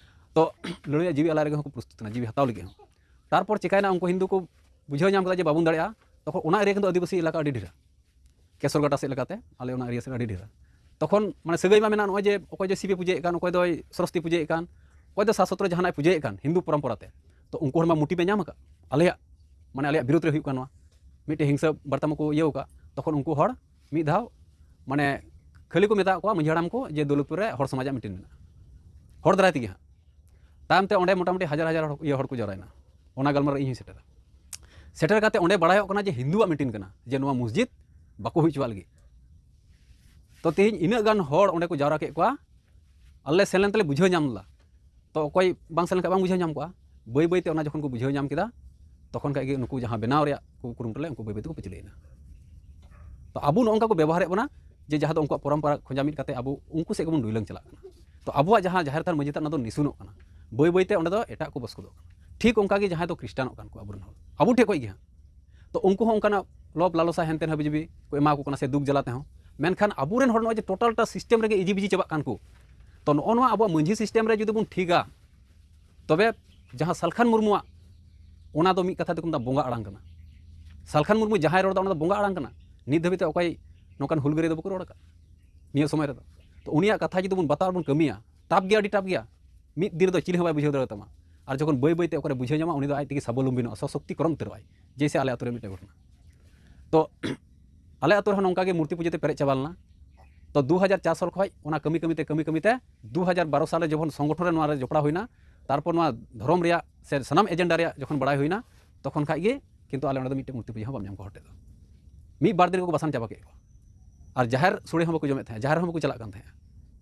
ᱛᱚ ᱞᱟᱹᱲᱦᱟᱹᱭ ᱡᱤᱣᱤ ᱟᱞᱟᱭ ᱞᱟᱹᱜᱤᱫ ᱦᱚᱸᱠᱚ ᱯᱨᱚᱥᱛᱩᱛ ᱮᱱᱟ, ᱡᱤᱣᱤ ᱦᱟᱛᱟᱣ ᱞᱟᱹᱜᱤᱫ ᱦᱚᱸ᱾ ᱛᱟᱨᱯᱚᱨ ᱪᱤᱠᱟᱭᱱᱟ, ᱩᱱᱠᱩ ᱦᱤᱱᱫᱩ ᱠᱚ ᱵᱩᱡᱷᱟᱹᱣ ᱧᱟᱢ ᱠᱮᱫᱟ ᱡᱮ ᱵᱟᱵᱚᱱ ᱫᱟᱲᱮᱭᱟᱜᱼᱟ, ᱛᱚᱠᱷᱚᱱ ᱚᱱᱟ area ᱠᱤᱱᱛᱩ ᱟᱹᱫᱤᱵᱟᱹᱥᱤ ᱮᱞᱟᱠᱟ ᱟᱹᱰᱤ ᱰᱷᱮᱨᱟ᱾ ᱠᱮᱥᱚᱨᱜᱟᱴᱟ ᱥᱮᱫ ᱞᱮᱠᱟᱛᱮ ᱟᱞᱮ ᱚᱱᱟ area ᱥᱮᱫ ᱟᱹᱰᱤ ᱰᱷᱮᱨᱟ᱾ ᱛᱚᱠᱷᱚᱱ ᱢᱟᱱᱮ ᱥᱟᱹᱜᱟᱹᱭ ᱢᱟ ᱢᱮᱱᱟᱜ, ᱱᱚᱜᱼᱚᱭ ᱡᱮ ᱚᱠᱚᱭ ᱫᱚ ᱥᱤᱵᱮ ᱯᱩᱡᱟᱹᱭᱮᱫ ᱠᱟᱱ, ᱚᱠᱚᱭ ᱫᱚᱭ ᱥᱚᱨᱚᱥᱚᱛᱤ ᱯᱩᱡᱟᱹᱭᱮᱫ ᱠᱟᱱ, ᱚᱠᱚᱭ ᱫᱚ ᱥᱟᱥᱚᱛᱨᱚ ᱡᱟᱦᱟᱱᱟᱜ ᱮ ᱯᱩᱡᱟᱹᱭᱮᱫ ᱠᱟᱱ ᱦᱤᱱᱫᱩ ᱯᱚᱨᱚᱢᱯᱚᱨᱟ ᱛᱮ, ᱛᱚ ᱩᱱᱠᱩ ᱦᱚᱲ ᱢᱟ ᱢᱩᱴᱤ ᱯᱮ ᱧᱟᱢ ᱟᱠᱟᱫ, ᱟᱞᱮᱭᱟᱜ, ᱢᱟᱱᱮ ᱟᱞᱮᱭᱟᱜ ᱵᱤᱨᱳᱫᱷ ᱨᱮ ᱦᱩᱭᱩᱜ ᱠᱟᱱᱟ ᱱᱚᱣᱟ, ᱢᱤᱫᱴᱮᱱ ᱦᱤᱝᱥᱟᱹ ᱵᱟᱨᱛᱟ ᱢᱟᱠᱚ ᱤᱭᱟᱹᱣ ᱟᱠᱟᱫ᱾ ᱛᱚᱠᱷᱚᱱ ᱩᱱᱠᱩ ᱦᱚᱲ ᱢᱤᱫ ᱫᱷᱟᱣ ᱢᱟᱱᱮ ᱠᱷᱟᱹᱞᱤ ᱠᱚ ᱢᱮᱛᱟᱜ ᱠᱚᱣᱟ ᱢᱟᱹᱡᱷᱤ ᱦᱟᱲᱟᱢ ᱠᱚ ᱡᱮ ᱫᱳᱞᱚᱛᱯᱩᱨ ᱨᱮ ᱦᱚᱲ ᱥᱚᱢᱟᱡᱟᱜ meeting ᱢᱮᱱᱟᱜᱼᱟ, ᱦᱚᱲ ᱫᱟᱨᱟᱭ ᱛᱮᱜᱮ ᱦᱟᱸᱜ᱾ ᱛᱟᱭᱚᱢ ᱛᱮ ᱚᱸᱰᱮ ᱢᱚᱴᱟᱢᱩᱴᱤ ᱦᱟᱡᱟᱨ ᱦᱟᱡᱟᱨ ᱦᱚᱲ, ᱤᱭᱟᱹ ᱦᱚᱲ ᱠᱚ ᱡᱟᱣᱨᱟᱭᱮᱱᱟ᱾ ᱚᱱᱟ ᱜᱟᱞᱢᱟᱨᱟᱣ ᱨᱮ ᱤᱧ ᱦᱚᱸᱧ ᱥᱮᱴᱮᱨᱟ᱾ ᱥᱮᱴᱮᱨ ᱠᱟᱛᱮ ᱚᱸᱰᱮ ᱵᱟᱲᱟᱭᱚᱜ ᱠᱟᱱᱟ ᱡᱮ ᱦᱤᱱᱫᱩᱣᱟᱜ meeting ᱠᱟᱱᱟ, ᱡᱮ ᱱᱚᱣᱟ ᱢᱚᱥᱡᱤᱫ ᱵᱟᱠᱚ ᱦᱩᱭ ᱦᱚᱪᱚᱣᱟᱜ ᱞᱟᱹᱜᱤᱫ᱾ ᱛᱚ ᱛᱮᱦᱮᱧ ᱤᱱᱟᱹᱜ ᱜᱟᱱ ᱦᱚᱲ ᱚᱸᱰᱮ ᱠᱚ ᱡᱟᱣᱨᱟ ᱠᱮᱫ ᱠᱚᱣᱟ, ᱟᱞᱮ ᱥᱮᱱ ᱞᱮᱱ ᱛᱮᱞᱮ ᱵᱩᱡᱷᱟᱹᱣ ᱧᱟᱢ ᱞᱮᱫᱟ᱾ ᱛᱚ ᱚᱠᱚᱭ ᱵᱟᱝ ᱥᱮᱱ ᱞᱮᱱᱠᱷᱟᱱ ᱵᱟᱝ ᱵᱩᱡᱷᱟᱹᱣ ᱧᱟᱢ ᱠᱚᱜᱼᱟ᱾ ᱵᱟᱹᱭ ᱵᱟᱹᱭ ᱛᱮ ᱚᱱᱟ ᱡᱚᱠᱷᱚᱱ ᱠᱚ ᱵᱩᱡᱷᱟᱹᱣ ᱧᱟᱢ ᱠᱮᱫᱟ, ᱛᱚᱠᱷᱚᱱ ᱠᱷᱟᱡ ᱜᱮ ᱱᱩᱠᱩ ᱡᱟᱦᱟᱸ ᱵᱮᱱᱟᱣ ᱨᱮᱭᱟᱜ ᱠᱚ ᱠᱩᱨᱩᱢᱩᱴᱩ ᱞᱮᱫ, ᱩᱱᱠᱩ ᱵᱟᱹᱭ ᱵᱟᱹᱭ ᱛᱮᱠᱚ ᱯᱟᱹᱪᱞᱟᱹᱭᱮᱱᱟ᱾ ᱛᱚ ᱟᱵᱚ ᱱᱚᱜᱼᱚ ᱱᱚᱝᱠᱟ ᱠᱚ ᱵᱮᱵᱚᱦᱟᱨᱮᱫ ᱵᱚᱱᱟ, ᱡᱮ ᱡᱟᱦᱟᱸ ᱫᱚ ᱩᱱᱠᱩᱣᱟᱜ ᱯᱚᱨᱚᱢᱯᱚᱨᱟ ᱠᱷᱚᱸᱡᱟ ᱢᱤᱫ ᱠᱟᱛᱮ ᱟᱵᱚ ᱩᱱᱠᱩ ᱥᱮᱫ ᱜᱮᱵᱚᱱ ᱰᱩᱭᱞᱟᱹᱝ ᱪᱟᱞᱟᱜ ᱠᱟᱱᱟ᱾ ᱛᱚ ᱟᱵᱚᱣᱟᱜ ᱡᱟᱦᱟᱸ ᱡᱟᱦᱮᱨ ᱛᱷᱟᱱ ᱢᱟᱹᱡᱷᱤ ᱛᱷᱟᱱ, ᱚᱱᱟ ᱫᱚ ᱱᱤᱥᱩᱱᱚᱜ ᱠᱟᱱᱟ, ᱵᱟᱹᱭ ᱵᱟᱹᱭ ᱛᱮ ᱚᱸᱰᱮ ᱫᱚ ᱮᱴᱟᱜ ᱠᱚ ᱵᱚᱥ ᱜᱚᱫᱚᱜ ᱠᱟᱱᱟ᱾ ᱴᱷᱤᱠ ᱚᱱᱠᱟ ᱜᱮ ᱡᱟᱦᱟᱸᱭ ᱫᱚ ᱠᱷᱨᱤᱥᱴᱟᱱᱚᱜ ᱠᱟᱱ ᱠᱚ ᱟᱵᱚᱨᱮᱱ ᱦᱚᱲ, ᱟᱵᱚ ᱴᱷᱮᱱ ᱠᱷᱚᱡ ᱜᱮ ᱦᱟᱸᱜ᱾ ᱛᱚ ᱩᱱᱠᱩ ᱦᱚᱸ ᱚᱱᱠᱟᱱᱟᱜ ᱞᱚᱵᱽ ᱞᱟᱞᱚᱥᱟ ᱦᱮᱱᱛᱮᱱ ᱦᱟᱹᱵᱤ ᱡᱟᱹᱵᱤ ᱠᱚ ᱮᱢᱟ ᱠᱚ ᱠᱟᱱᱟ ᱥᱮ ᱫᱩᱠ ᱡᱟᱞᱟ ᱛᱮᱦᱚᱸ᱾ ᱢᱮᱱᱠᱷᱟᱱ ᱟᱵᱚᱨᱮᱱ ᱦᱚᱲ ᱱᱚᱜᱼᱚᱭ ᱡᱮ ᱴᱳᱴᱟᱞᱴᱟ ᱥᱤᱥᱴᱮᱢ ᱨᱮᱜᱮ ᱤᱡᱤ ᱵᱤᱡᱤ ᱪᱟᱵᱟᱜ ᱠᱟᱱ ᱠᱚ᱾ ᱛᱚ ᱱᱚᱜᱼᱚ ᱱᱚᱣᱟ ᱟᱵᱚᱣᱟᱜ ᱢᱟᱹᱡᱷᱤ ᱥᱤᱥᱴᱮᱢ ᱨᱮ ᱡᱩᱫᱤ ᱵᱚᱱ ᱴᱷᱤᱠᱟ, ᱛᱚᱵᱮ ᱡᱟᱦᱟᱸ ᱥᱟᱞᱠᱷᱟᱱ ᱢᱩᱨᱢᱩᱣᱟᱜ, ᱚᱱᱟ ᱫᱚ ᱢᱤᱫ ᱠᱟᱛᱷᱟ ᱛᱮᱠᱚ ᱢᱮᱛᱟᱜᱼᱟ ᱵᱚᱸᱜᱟ ᱟᱲᱟᱝ ᱠᱟᱱᱟ᱾ ᱥᱟᱞᱠᱷᱟᱱ ᱢᱩᱨᱢᱩ ᱡᱟᱦᱟᱸᱭ ᱨᱚᱲ ᱮᱫᱟ, ᱚᱱᱟ ᱫᱚ ᱵᱚᱸᱜᱟ ᱟᱲᱟᱝ ᱠᱟᱱᱟ᱾ ᱱᱤᱛ ᱫᱷᱟᱹᱵᱤᱡ ᱛᱮ ᱚᱠᱚᱭ ᱱᱚᱝᱠᱟᱱ ᱦᱩᱞᱜᱟᱹᱨᱤᱭᱟᱹ ᱫᱚ ᱵᱟᱠᱚ ᱨᱚᱲ ᱟᱠᱟᱫ ᱱᱤᱭᱟᱹ ᱥᱚᱢᱚᱭ ᱨᱮᱫᱚ᱾ ᱛᱚ ᱩᱱᱤᱭᱟᱜ ᱠᱟᱛᱷᱟ ᱡᱩᱫᱤ ᱵᱚᱱ ᱵᱟᱛᱟᱣ ᱟᱨ ᱵᱚᱱ ᱠᱟᱹᱢᱤᱭᱟ, ᱴᱟᱯ ᱜᱮᱭᱟ, ᱟᱹᱰᱤ ᱴᱟᱯ ᱜᱮᱭᱟ᱾ ᱢᱤᱫ ᱫᱤᱱ ᱨᱮᱫᱚ ᱪᱤᱞᱤ ᱦᱚᱸ ᱵᱟᱭ ᱵᱩᱡᱷᱟᱹᱣ ᱫᱟᱲᱮᱭᱟᱛᱟᱢᱟ᱾ ᱟᱨ ᱡᱚᱠᱷᱚᱱ ᱵᱟᱹᱭ ᱵᱟᱹᱭ ᱛᱮ ᱚᱠᱟᱨᱮ ᱵᱩᱡᱷᱟᱹᱣ ᱧᱟᱢᱟ, ᱩᱱᱤ ᱫᱚ ᱟᱡ ᱛᱮᱜᱮ ᱥᱟᱵᱚᱞᱚᱢᱵᱤᱱᱚᱜᱼᱟ, ᱥᱚᱥᱚᱠᱛᱤᱠᱚᱨᱚᱱ ᱩᱛᱟᱹᱨᱚᱜᱼᱟᱭ᱾ ᱡᱮᱭᱥᱮ ᱟᱞᱮ ᱟᱛᱳ ᱨᱮ ᱢᱤᱫᱴᱮᱱ ᱜᱷᱚᱴᱚᱱᱟ᱾ ᱛᱚ ᱟᱞᱮ ᱟᱛᱳ ᱨᱮᱦᱚᱸ ᱱᱚᱝᱠᱟ ᱜᱮ ᱢᱩᱨᱛᱤ ᱯᱩᱡᱟᱹ ᱛᱮ ᱯᱮᱨᱮᱡ ᱪᱟᱵᱟ ᱞᱮᱱᱟ᱾ ᱛᱚ ᱫᱩ ᱦᱟᱡᱟᱨ ᱪᱟᱨ ᱥᱟᱞ ᱠᱷᱚᱱ ᱚᱱᱟ ᱠᱟᱹᱢᱤ ᱠᱟᱹᱢᱤ ᱛᱮ, ᱠᱟᱹᱢᱤ ᱠᱟᱹᱢᱤ ᱛᱮ ᱫᱩ ᱦᱟᱡᱟᱨ ᱵᱟᱨᱚ ᱥᱟᱞ ᱨᱮ ᱡᱚᱠᱷᱚᱱ ᱥᱚᱝᱜᱚᱴᱷᱚᱱ ᱨᱮ ᱱᱚᱣᱟ ᱨᱮ ᱡᱚᱯᱲᱟᱣ ᱦᱩᱭᱱᱟ, ᱛᱟᱨᱯᱚᱨ ᱱᱚᱣᱟ ᱫᱷᱚᱨᱚᱢ ᱨᱮᱭᱟᱜ ᱥᱮ ᱥᱟᱱᱟᱢ ᱮᱡᱮᱱᱰᱟ ᱨᱮᱭᱟᱜ ᱡᱚᱠᱷᱚᱱ ᱵᱟᱲᱟᱭ ᱦᱩᱭᱱᱟ, ᱛᱚᱠᱷᱚᱱ ᱠᱷᱟᱡ ᱜᱮ ᱠᱤᱱᱛᱩ ᱟᱞᱮ ᱚᱸᱰᱮ ᱫᱚ ᱢᱤᱫᱴᱮᱱ ᱢᱩᱨᱛᱤ ᱯᱩᱡᱟᱹ ᱦᱚᱸ ᱵᱟᱢ ᱧᱟᱢ ᱠᱚᱣᱟ ᱦᱚᱲ ᱴᱷᱮᱡ ᱫᱚ᱾ ᱢᱤᱫ ᱵᱟᱨ ᱫᱤᱱ ᱨᱮᱠᱚ ᱵᱟᱥᱟᱱ ᱪᱟᱵᱟ ᱠᱮᱫ ᱠᱚᱣᱟ᱾ ᱟᱨ ᱡᱟᱦᱮᱨ ᱥᱳᱲᱮ ᱦᱚᱸ ᱵᱟᱠᱚ ᱡᱚᱢᱮᱫ ᱛᱟᱦᱮᱸᱫ, ᱡᱟᱦᱮᱨ ᱦᱚᱸ ᱵᱟᱠᱚ ᱪᱟᱞᱟᱜ ᱠᱟᱱ ᱛᱟᱦᱮᱸᱫ᱾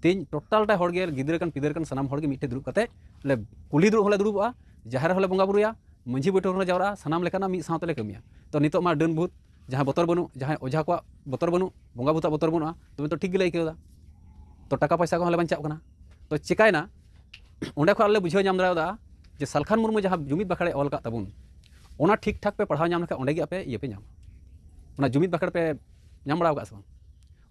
ᱛᱮᱦᱮᱧ ᱴᱳᱴᱟᱞ ᱴᱟ ᱦᱚᱲ ᱜᱮ, ᱜᱤᱫᱽᱨᱟᱹ ᱠᱟᱱ ᱯᱤᱫᱟᱹᱨ ᱠᱟᱱ ᱥᱟᱱᱟᱢ ᱦᱚᱲ ᱜᱮ ᱢᱤᱫ ᱴᱷᱮᱡ ᱫᱩᱲᱩᱵ ᱠᱟᱛᱮ ᱞᱮ ᱠᱩᱞᱦᱤ ᱫᱩᱲᱩᱵ ᱦᱚᱸᱞᱮ ᱫᱩᱲᱩᱵᱚᱜᱼᱟ, ᱡᱟᱦᱮᱨ ᱦᱚᱸᱞᱮ ᱵᱚᱸᱜᱟ ᱵᱩᱨᱩᱭᱟ, ᱢᱟᱹᱡᱷᱤ ᱵᱟᱹᱭᱴᱷᱟᱹᱠ ᱨᱮᱞᱮ ᱡᱟᱣᱨᱟᱜᱼᱟ, ᱥᱟᱱᱟᱢ ᱞᱮᱠᱟᱱᱟᱜ ᱢᱤᱫ ᱥᱟᱶ ᱛᱮᱞᱮ ᱠᱟᱹᱢᱤᱭᱟ᱾ ᱛᱚ ᱱᱤᱛᱚᱜ ᱢᱟ ᱰᱟᱹᱱ ᱵᱷᱩᱛ, ᱡᱟᱦᱟᱸᱭ ᱵᱚᱛᱚᱨ ᱵᱟᱹᱱᱩᱜ, ᱡᱟᱦᱟᱸᱭ ᱚᱡᱷᱟ ᱠᱚᱣᱟᱜ ᱵᱚᱛᱚᱨ ᱵᱟᱹᱱᱩᱜ, ᱵᱚᱸᱜᱟ ᱵᱷᱩᱛᱟᱜ ᱵᱚᱛᱚᱨ ᱵᱟᱹᱱᱩᱜᱼᱟ, ᱛᱚᱵᱮ ᱛᱚ ᱴᱷᱤᱠ ᱜᱮᱞᱮ ᱟᱹᱭᱠᱟᱹᱣ ᱮᱫᱟ᱾ ᱛᱚ ᱴᱟᱠᱟ ᱯᱚᱭᱥᱟ ᱠᱚᱦᱚᱸ ᱞᱮ ᱵᱟᱧᱪᱟᱜ ᱠᱟᱱᱟ᱾ ᱛᱚ ᱪᱮᱠᱟᱭᱮᱱᱟ, ᱚᱸᱰᱮ ᱠᱷᱚᱱ ᱟᱞᱮ ᱞᱮ ᱵᱩᱡᱷᱟᱹᱣ ᱧᱟᱢ ᱫᱟᱲᱮᱭᱟᱫᱟ ᱡᱮ ᱥᱟᱞᱠᱷᱟᱱ ᱢᱩᱨᱢᱩ ᱡᱟᱦᱟᱸ ᱡᱩᱢᱤᱫ ᱵᱟᱠᱷᱮᱲᱮ ᱚᱞ ᱟᱠᱟᱫ ᱛᱟᱵᱚᱱ, ᱚᱱᱟ ᱴᱷᱤᱠ ᱴᱷᱟᱠ ᱯᱮ ᱯᱟᱲᱦᱟᱣ ᱧᱟᱢ ᱞᱮᱠᱷᱟᱱ ᱚᱸᱰᱮ ᱜᱮ ᱟᱯᱮ ᱤᱭᱟᱹ ᱯᱮ ᱧᱟᱢᱟ᱾ ᱚᱱᱟ ᱡᱩᱢᱤᱫ ᱵᱟᱠᱷᱮᱲ ᱯᱮ ᱧᱟᱢ ᱵᱟᱲᱟ ᱟᱠᱟᱫ ᱥᱮ ᱵᱟᱝ?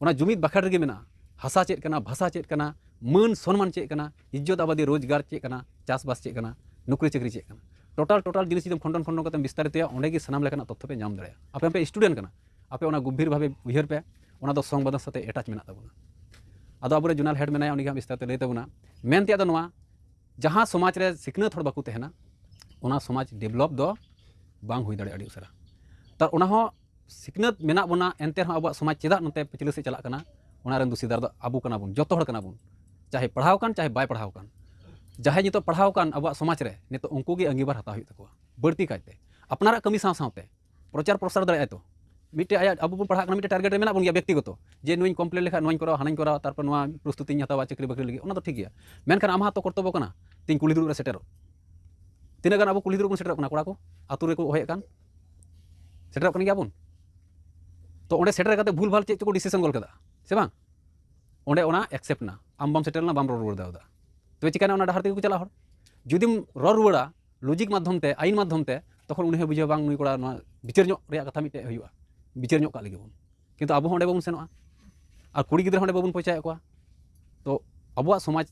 ᱚᱱᱟ ᱡᱩᱢᱤᱫ ᱵᱟᱠᱷᱮᱲ ᱨᱮᱜᱮ ᱢᱮᱱᱟᱜᱼᱟ ᱦᱟᱥᱟ ᱪᱮᱫ ᱠᱟᱱᱟ, ᱵᱷᱟᱥᱟ ᱪᱮᱫ ᱠᱟᱱᱟ, ᱢᱟᱹᱱ ᱥᱚᱱᱢᱟᱱ ᱪᱮᱫ ᱠᱟᱱᱟ, ᱤᱡᱽᱡᱚᱛ ᱟᱵᱟᱫᱤ ᱨᱳᱡᱽᱜᱟᱨ ᱪᱮᱫ ᱠᱟᱱᱟ, ᱪᱟᱥᱵᱟᱥ ᱪᱮᱫ ᱠᱟᱱᱟ, ᱱᱚᱠᱨᱤ ᱪᱟᱹᱠᱨᱤ ᱪᱮᱫ ᱠᱟᱱᱟ, ᱴᱳᱴᱟᱞ ᱴᱳᱴᱟᱞ ᱡᱤᱱᱤᱥ ᱡᱩᱫᱤᱢ ᱠᱷᱚᱸᱰᱚᱱ ᱠᱷᱚᱸᱰᱚᱱ ᱠᱟᱛᱮᱢ ᱵᱤᱥᱛᱟᱨᱤᱛᱚᱭᱟ, ᱚᱸᱰᱮ ᱜᱮ ᱥᱟᱱᱟᱢ ᱞᱮᱠᱟᱱᱟᱜ ᱛᱚᱛᱛᱷᱚ ᱯᱮ ᱧᱟᱢ ᱫᱟᱲᱮᱭᱟᱜᱼᱟ᱾ ᱟᱯᱮ ᱟᱯᱮ ᱥᱴᱩᱰᱮᱱᱴ ᱠᱟᱱᱟ, ᱟᱯᱮ ᱚᱱᱟ ᱜᱚᱵᱷᱤᱨ ᱵᱷᱟᱵᱮ ᱩᱭᱦᱟᱹᱨ ᱯᱮ, ᱚᱱᱟ ᱫᱚ ᱥᱚᱝᱵᱤᱫᱷᱟᱱ ᱥᱟᱛᱮ ᱮᱴᱟᱪ ᱢᱮᱱᱟᱜ ᱛᱟᱵᱚᱱᱟ᱾ ᱟᱫᱚ ᱟᱵᱚᱨᱮᱱ ᱡᱳᱱᱟᱞ ᱦᱮᱰ ᱢᱮᱱᱟᱭᱟ, ᱩᱱᱤ ᱜᱮ ᱦᱟᱸᱜ ᱵᱤᱥᱛᱟᱨ ᱛᱮ ᱞᱟᱹᱭ ᱛᱟᱵᱚᱱᱟ᱾ ᱢᱮᱱ ᱛᱮᱭᱟᱜ ᱫᱚ ᱱᱚᱣᱟ, ᱡᱟᱦᱟᱸ ᱥᱚᱢᱟᱡᱽ ᱨᱮ ᱥᱤᱠᱷᱱᱟᱹᱛ ᱦᱚᱲ ᱵᱟᱠᱚ ᱛᱟᱦᱮᱱᱟ, ᱚᱱᱟ ᱥᱚᱢᱟᱡᱽ ᱰᱮᱵᱷᱞᱚᱯ ᱫᱚ ᱵᱟᱝ ᱦᱩᱭ ᱫᱟᱲᱮᱭᱟᱜᱼᱟ ᱟᱹᱰᱤ ᱩᱥᱟᱹᱨᱟ᱾ ᱛᱟᱨ ᱚᱱᱟ ᱦᱚᱸ ᱥᱤᱠᱷᱱᱟᱹᱛ ᱢᱮᱱᱟᱜ ᱵᱚᱱᱟ, ᱮᱱᱛᱮ ᱨᱮᱦᱚᱸ ᱟᱵᱚᱣᱟᱜ ᱥᱚᱢᱟᱡᱽ ᱪᱮᱫᱟᱜ ᱱᱚᱛᱮ ᱯᱟᱹᱪᱷᱞᱟᱹ ᱥᱮᱫ ᱪᱟᱞᱟᱜ ᱠᱟᱱᱟ, ᱚᱱᱟ ᱨᱮᱱ ᱫᱩᱥᱤᱫᱟᱨ ᱫᱚ ᱟᱵᱚ ᱠᱟᱱᱟ ᱵᱚᱱ, ᱡᱚᱛᱚ ᱦᱚᱲ ᱠᱟᱱᱟ ᱵᱚᱱ, ᱪᱟᱦᱮ ᱯᱟᱲᱦᱟᱣ ᱠᱟᱱ, ᱪᱟᱦᱮ ᱵᱟᱭ ᱯᱟᱲᱦᱟᱣ ᱠᱟᱱ᱾ ᱡᱟᱦᱟᱸᱭ ᱱᱤᱛᱚᱜ ᱯᱟᱲᱦᱟᱣ ᱠᱟᱱ ᱟᱵᱚᱣᱟᱜ ᱥᱚᱢᱟᱡᱽ ᱨᱮ, ᱱᱤᱛᱚᱜ ᱩᱱᱠᱩ ᱜᱮ ᱟᱺᱜᱤᱵᱷᱟᱨ ᱦᱟᱛᱟᱣ ᱦᱩᱭᱩᱜ ᱛᱟᱠᱚᱣᱟ᱾ ᱵᱟᱹᱲᱛᱤ ᱠᱟᱭᱛᱮ ᱟᱯᱱᱟᱨᱟᱜ ᱠᱟᱹᱢᱤ ᱥᱟᱶ ᱥᱟᱶᱛᱮ ᱯᱨᱚᱪᱟᱨ ᱯᱨᱚᱥᱟᱨ ᱫᱟᱲᱮᱭᱟᱜᱼᱟᱭ ᱛᱚ᱾ ᱢᱤᱫᱴᱮᱡ ᱟᱭᱟᱜ, ᱟᱵᱚ ᱵᱚᱱ ᱯᱟᱲᱦᱟᱜ ᱠᱟᱱᱟ, ᱢᱤᱫᱴᱮᱡ ᱴᱟᱨᱜᱮᱴ ᱨᱮ ᱢᱮᱱᱟᱜ ᱵᱚᱱ ᱜᱮᱭᱟ ᱵᱮᱠᱛᱤᱜᱚᱛᱚ, ᱡᱮ ᱱᱚᱣᱟᱧ ᱠᱚᱢᱯᱞᱤᱴ ᱞᱮᱠᱷᱟᱱ ᱱᱚᱣᱟᱧ ᱠᱚᱨᱟᱣᱟ, ᱦᱟᱱᱟᱧ ᱠᱚᱨᱟᱣᱟ, ᱛᱟᱨᱯᱚᱨ ᱱᱚᱣᱟ ᱯᱨᱚᱥᱛᱩᱛᱤᱧ ᱦᱟᱛᱟᱣᱟ ᱪᱟᱹᱠᱨᱤ ᱵᱟᱹᱠᱨᱤ ᱞᱟᱹᱜᱤᱫ, ᱚᱱᱟ ᱫᱚ ᱴᱷᱤᱠ ᱜᱮᱭᱟ᱾ ᱢᱮᱱᱠᱷᱟᱱ ᱟᱢᱟᱜ ᱛᱚ ᱠᱚᱨᱛᱚᱵᱵᱚ ᱠᱟᱱᱟ ᱛᱤᱧ ᱠᱩᱞᱦᱤ ᱫᱩᱲᱩᱵ ᱨᱮ ᱥᱮᱴᱮᱨᱚᱜ᱾ ᱛᱤᱱᱟᱹᱜ ᱜᱟᱱ ᱟᱵᱚ ᱠᱩᱞᱦᱤ ᱫᱩᱲᱩᱵ ᱵᱚᱱ ᱥᱮᱴᱮᱨᱚᱜ ᱠᱟᱱᱟ? ᱠᱚᱲᱟ ᱠᱚ ᱟᱹᱛᱩ ᱨᱮᱠᱚ ᱦᱚᱦᱚᱭᱮᱫ ᱠᱟᱱ, ᱥᱮᱴᱮᱨᱚᱜ ᱠᱟᱱ ᱜᱮᱭᱟ ᱵᱚᱱ᱾ ᱛᱚ ᱚᱸᱰᱮ ᱥᱮᱴᱮᱨ ᱠᱟᱛᱮ ᱵᱷᱩᱞ ᱵᱷᱟᱞ ᱪᱮᱫ ᱪᱚᱠᱚ ᱰᱤᱥᱤᱥᱚᱱ ᱜᱚᱞ ᱠᱮᱫᱟ, ᱥᱮ ᱵᱟᱝ? ᱚᱸᱰᱮ ᱚᱱᱟ ᱮᱠᱥᱮᱯᱴ ᱮᱱᱟ, ᱟᱢ ᱵᱟᱢ ᱥᱮᱴᱮᱨ ᱞᱮᱱᱟ, ᱵᱟᱢ ᱨᱚᱲ ᱨᱩᱣᱟᱹᱲ ᱫᱟᱲᱮᱭᱟᱫᱟ᱾ ᱛᱚᱵᱮ ᱪᱤᱠᱟᱹᱭᱮᱱᱟ? ᱚᱱᱟ ᱰᱟᱦᱟᱨ ᱛᱮᱜᱮ ᱠᱚ ᱪᱟᱞᱟᱜ ᱦᱚᱲ᱾ ᱡᱩᱫᱤᱢ ᱨᱚᱲ ᱨᱩᱣᱟᱹᱲᱟ ᱞᱚᱡᱤᱠ ᱢᱟᱫᱽᱫᱷᱚᱢ ᱛᱮ, ᱟᱭᱤᱱ ᱢᱟᱫᱽᱫᱷᱚᱢ ᱛᱮ, ᱛᱚᱠᱷᱚᱱ ᱩᱱᱤ ᱦᱚᱸᱭ ᱵᱩᱡᱷᱟᱹᱣᱟ, ᱵᱟᱝ, ᱱᱩᱭ ᱠᱚᱲᱟ ᱱᱚᱣᱟ ᱵᱤᱪᱟᱹᱨ ᱧᱚᱜ ᱨᱮᱭᱟᱜ ᱠᱟᱛᱷᱟ ᱢᱤᱫᱴᱮᱡ ᱦᱩᱭᱩᱜᱼᱟ, ᱵᱤᱪᱟᱹᱨ ᱧᱚᱜ ᱠᱟᱜ ᱞᱟᱹᱜᱤᱫ ᱵᱚᱱ᱾ ᱠᱤᱱᱛᱩ ᱟᱵᱚ ᱦᱚᱸ ᱚᱸᱰᱮ ᱵᱟᱵᱚᱱ ᱥᱮᱱᱚᱜᱼᱟ, ᱟᱨ ᱠᱩᱲᱤ ᱜᱤᱫᱽᱨᱟᱹ ᱦᱚᱸ ᱚᱸᱰᱮ ᱵᱟᱵᱚᱱ ᱯᱳᱣᱪᱷᱟᱣᱮᱫ ᱠᱚᱣᱟ᱾ ᱛᱚ ᱟᱵᱚᱣᱟᱜ ᱥᱚᱢᱟᱡᱽ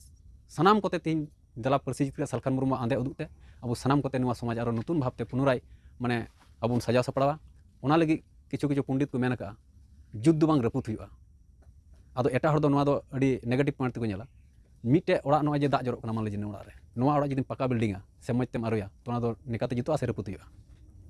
ᱥᱟᱱᱟᱢ ᱠᱚᱛᱮ ᱛᱮᱦᱮᱧ ᱫᱮᱞᱟ ᱯᱟᱹᱨᱥᱤ ᱡᱤᱛᱠᱟᱹᱨ ᱥᱟᱞᱠᱷᱟᱱ ᱢᱩᱨᱢᱩ ᱟᱸᱫᱮ ᱩᱫᱩᱜ ᱛᱮ ᱟᱵᱚ ᱥᱟᱱᱟᱢ ᱠᱚᱛᱮ ᱱᱚᱣᱟ ᱥᱚᱢᱟᱡᱽ ᱟᱨᱚ ᱱᱚᱛᱩᱱ ᱵᱷᱟᱵᱽᱛᱮ ᱯᱩᱱᱚᱨᱟᱭ ᱢᱟᱱᱮ ᱟᱵᱚ ᱵᱚᱱ ᱥᱟᱡᱟᱣ ᱥᱟᱯᱲᱟᱣᱟ᱾ ᱚᱱᱟ ᱞᱟᱹᱜᱤᱫ ᱠᱤᱪᱷᱩ ᱠᱤᱪᱷᱩ ᱯᱚᱱᱰᱤᱛ ᱠᱚ ᱢᱮᱱ ᱟᱠᱟᱫᱼᱟ, ᱡᱩᱛ ᱫᱚ ᱵᱟᱝ ᱨᱟᱹᱯᱩᱫ ᱦᱩᱭᱩᱜᱼᱟ᱾ ᱟᱫᱚ ᱮᱴᱟᱜ ᱦᱚᱲ ᱫᱚ ᱱᱚᱣᱟ ᱫᱚ ᱟᱹᱰᱤ ᱱᱮᱜᱮᱴᱤᱵᱷ ᱯᱚᱭᱮᱱᱴ ᱛᱮᱠᱚ ᱧᱮᱞᱟ᱾ ᱢᱤᱫᱴᱮᱡ ᱚᱲᱟᱜ ᱱᱚᱜᱼᱚᱭ ᱡᱮ ᱫᱟᱜ ᱡᱚᱨᱚᱜ ᱠᱟᱱᱟ, ᱢᱟᱱ ᱞᱤᱡᱤ ᱱᱤᱭᱟᱹ ᱚᱲᱟᱜ ᱨᱮ, ᱱᱚᱣᱟ ᱚᱲᱟᱜ ᱡᱩᱫᱤᱢ ᱯᱟᱠᱟ ᱵᱤᱞᱰᱤᱝᱟ ᱥᱮ ᱢᱚᱡᱽ ᱛᱮᱢ ᱟᱹᱨᱩᱭᱟ, ᱛᱚ ᱚᱱᱟ ᱫᱚ ᱱᱤᱠᱟᱛᱮ ᱡᱩᱛᱩᱜᱼᱟ ᱥᱮ ᱨᱟᱹᱯᱩᱫ ᱦᱩᱭᱩᱜᱼᱟ?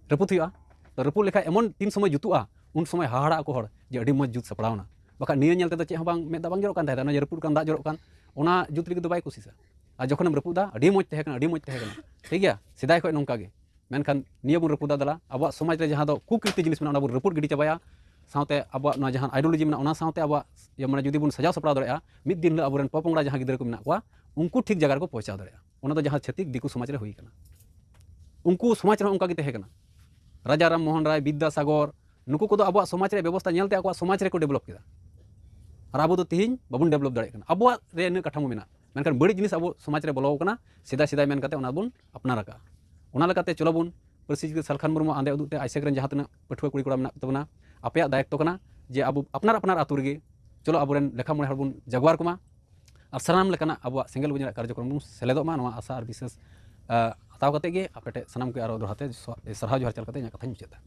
ᱨᱟᱹᱯᱩᱫ ᱦᱩᱭᱩᱜᱼᱟ᱾ ᱛᱚ ᱨᱟᱹᱯᱩᱫ ᱞᱮᱠᱷᱟᱡ ᱮᱢᱚᱱ ᱛᱤᱱ ᱥᱚᱢᱚᱭ ᱡᱩᱛᱩᱜᱼᱟ, ᱩᱱ ᱥᱚᱢᱚᱭ ᱦᱟᱦᱟᱲᱟᱜ ᱟᱠᱚ ᱦᱚᱲ ᱡᱮ ᱟᱹᱰᱤ ᱢᱚᱡᱽ ᱡᱩᱛ ᱥᱟᱯᱲᱟᱣ ᱮᱱᱟ᱾ ᱵᱟᱠᱷᱟᱡ ᱱᱤᱭᱟᱹ ᱧᱮᱞ ᱛᱮᱫᱚ ᱪᱮᱫ ᱦᱚᱸ ᱵᱟᱝ, ᱢᱮᱫ ᱫᱟᱜ ᱵᱟᱝ ᱡᱚᱨᱚᱜ ᱠᱟᱱ ᱛᱟᱦᱮᱸ, ᱚᱱᱟ ᱡᱮ ᱨᱟᱹᱯᱩᱫ ᱠᱟᱱ ᱫᱟᱜ ᱡᱚᱨᱚᱜ ᱠᱟᱱ, ᱚᱱᱟ ᱡᱩᱛ ᱞᱟᱹᱜᱤᱫ ᱫᱚ ᱵᱟᱭ ᱠᱩᱥᱤᱥᱟ᱾ ᱟᱨ ᱡᱚᱠᱷᱚᱱᱮᱢ ᱨᱟᱹᱯᱩᱫᱟ, ᱟᱹᱰᱤ ᱢᱚᱡᱽ ᱛᱟᱦᱮᱸ ᱠᱟᱱᱟ, ᱟᱹᱰᱤ ᱢᱚᱡᱽ ᱛᱟᱦᱮᱸ ᱠᱟᱱᱟ, ᱴᱷᱤᱠ ᱜᱮᱭᱟ, ᱥᱮᱫᱟᱭ ᱠᱷᱚᱱ ᱱᱚᱝᱠᱟ ᱜᱮ᱾ ᱢᱮᱱᱠᱷᱟᱱ ᱱᱤᱭᱟᱹ ᱵᱚᱱ ᱨᱟᱹᱯᱩᱫᱟ, ᱫᱮᱞᱟ ᱟᱵᱚᱣᱟᱜ ᱥᱚᱢᱟᱡᱽ ᱨᱮ ᱡᱟᱦᱟᱸ ᱫᱚ ᱠᱩᱠᱨᱤᱛᱤ ᱡᱤᱱᱤᱥ ᱢᱮᱱᱟᱜᱼᱟ, ᱚᱱᱟ ᱵᱚᱱ ᱨᱟᱹᱯᱩᱫ ᱜᱤᱰᱤ ᱪᱟᱵᱟᱭᱟ᱾ ᱥᱟᱶᱛᱮ ᱟᱵᱚᱣᱟᱜ ᱱᱚᱣᱟ ᱡᱟᱦᱟᱸ ᱟᱭᱰᱤᱭᱳᱞᱚᱡᱤ ᱢᱮᱱᱟᱜᱼᱟ, ᱚᱱᱟ ᱥᱟᱶᱛᱮ ᱟᱵᱚᱣᱟᱜ, ᱤᱭᱟᱹ, ᱢᱟᱱᱮ ᱡᱩᱫᱤ ᱵᱚᱱ ᱥᱟᱡᱟᱣ ᱥᱟᱯᱲᱟᱣ ᱫᱟᱲᱮᱭᱟᱜᱼᱟ, ᱢᱤᱫ ᱫᱤᱱ ᱦᱤᱞᱳᱜ ᱟᱵᱚᱨᱮᱱ ᱯᱚᱯᱚᱝᱲᱟ ᱡᱟᱦᱟᱸ ᱜᱤᱫᱽᱨᱟᱹ ᱠᱚ ᱢᱮᱱᱟᱜ ᱠᱚᱣᱟ, ᱩᱱᱠᱩ ᱴᱷᱤᱠ ᱡᱟᱭᱜᱟ ᱨᱮᱠᱚ ᱯᱳᱣᱪᱷᱟᱣ ᱫᱟᱲᱮᱭᱟᱜᱼᱟ᱾ ᱚᱱᱟ ᱫᱚ ᱡᱟᱦᱟᱸ ᱪᱷᱟᱹᱛᱤᱠ ᱫᱤᱠᱩ ᱥᱚᱢᱟᱡᱽ ᱨᱮ ᱦᱩᱭ ᱠᱟᱱᱟ, ᱩᱱᱠᱩ ᱥᱚᱢᱟᱡᱽ ᱨᱮᱦᱚᱸ ᱚᱱᱠᱟ ᱜᱮ ᱛᱟᱦᱮᱸ ᱠᱟᱱᱟ᱾ ᱨᱟᱡᱟ ᱨᱟᱢ ᱢᱳᱦᱚᱱ ᱨᱟᱭ, ᱵᱤᱫᱽᱫᱟᱥᱟᱜᱚᱨ, ᱱᱩᱠᱩ ᱠᱚᱫᱚ ᱟᱵᱚᱣᱟᱜ ᱥᱚᱢᱟᱡᱽ ᱨᱮᱭᱟᱜ ᱵᱮᱵᱚᱥᱛᱷᱟ ᱧᱮᱞᱛᱮ ᱟᱠᱚᱣᱟᱜ ᱥᱚᱢᱟᱡᱽ ᱨᱮᱠᱚ ᱰᱮᱵᱷᱞᱚᱯ ᱠᱮᱫᱟ᱾ ᱟᱨ ᱟᱵᱚ ᱫᱚ ᱛᱤᱦᱤᱧ ᱵᱟᱵᱚᱱ ᱰᱮᱵᱷᱞᱚᱯ ᱫᱟᱲᱮᱭᱟᱜ ᱠᱟᱱᱟ᱾ ᱟᱵᱚᱣᱟᱜ ᱨᱮ ᱤᱱᱟᱹᱜ ᱠᱟᱴᱷᱟᱢᱳ ᱢᱮᱱᱟᱜᱼᱟ, ᱢᱮᱱᱠᱷᱟᱱ ᱵᱟᱹᱲᱤᱡ ᱡᱤᱱᱤᱥ ᱟᱵᱚ ᱥᱚᱢᱟᱡᱽ ᱨᱮ ᱵᱚᱞᱚ ᱟᱠᱟᱱᱟ, ᱥᱮᱫᱟᱭ ᱥᱮᱫᱟᱭ ᱢᱮᱱ ᱠᱟᱛᱮ ᱚᱱᱟ ᱵᱚᱱ ᱟᱯᱱᱟᱨ ᱟᱠᱟᱫᱼᱟ᱾ ᱚᱱᱟ ᱞᱮᱠᱟᱛᱮ ᱪᱚᱞᱚ ᱵᱚᱱ ᱯᱟᱹᱨᱥᱤ ᱡᱤᱛᱠᱟᱹᱨ ᱥᱟᱞᱠᱷᱟᱱ ᱢᱩᱨᱢᱩ ᱟᱸᱫᱮ ᱩᱫᱩᱜ ᱛᱮ ᱟᱭᱥᱮᱠ ᱨᱮᱱ ᱡᱟᱦᱟᱸ ᱛᱤᱱᱟᱹᱜ ᱯᱟᱹᱴᱷᱩᱣᱟᱹ ᱠᱩᱲᱤ ᱠᱚᱲᱟ ᱢᱮᱱᱟᱜ ᱠᱚ ᱛᱟᱵᱚᱱᱟ, ᱟᱯᱮᱭᱟᱜ ᱫᱟᱭᱤᱛᱛᱚ ᱠᱟᱱᱟ ᱡᱮ ᱟᱵᱚ ᱟᱯᱱᱟᱨ ᱟᱯᱱᱟᱨ ᱟᱹᱛᱩ ᱨᱮᱜᱮ ᱪᱚᱞᱚ ᱟᱵᱚᱨᱮᱱ ᱞᱮᱠᱷᱟ ᱢᱚᱬᱮ ᱦᱚᱲ ᱵᱚᱱ ᱡᱟᱜᱣᱟᱨ ᱠᱚᱢᱟ ᱟᱨ ᱥᱟᱱᱟᱢ ᱞᱮᱠᱟᱱᱟᱜ ᱟᱵᱚᱣᱟᱜ ᱥᱮᱸᱜᱮᱞ ᱵᱩᱡᱽ ᱨᱮᱱᱟᱜ ᱠᱟᱨᱡᱚᱠᱨᱚᱢ ᱵᱚᱱ ᱥᱮᱞᱮᱫᱚᱜ ᱢᱟ, ᱱᱚᱣᱟ ᱟᱥᱟ ᱟᱨ ᱵᱤᱥᱣᱟᱥ, ᱟ, ᱦᱟᱛᱟᱣ ᱠᱟᱛᱮ ᱜᱮ ᱟᱯᱮ ᱴᱷᱮᱱ ᱥᱟᱱᱟᱢ ᱠᱚ ᱟᱨᱚ ᱫᱚᱦᱲᱟ ᱛᱮ ᱥᱚ-, ᱥᱟᱨᱦᱟᱣ ᱡᱚᱦᱟᱨ ᱪᱟᱞ ᱠᱟᱛᱮ ᱤᱧᱟᱹᱜ ᱠᱟᱛᱷᱟᱧ ᱢᱩᱪᱟᱹᱫ ᱮᱫᱟ᱾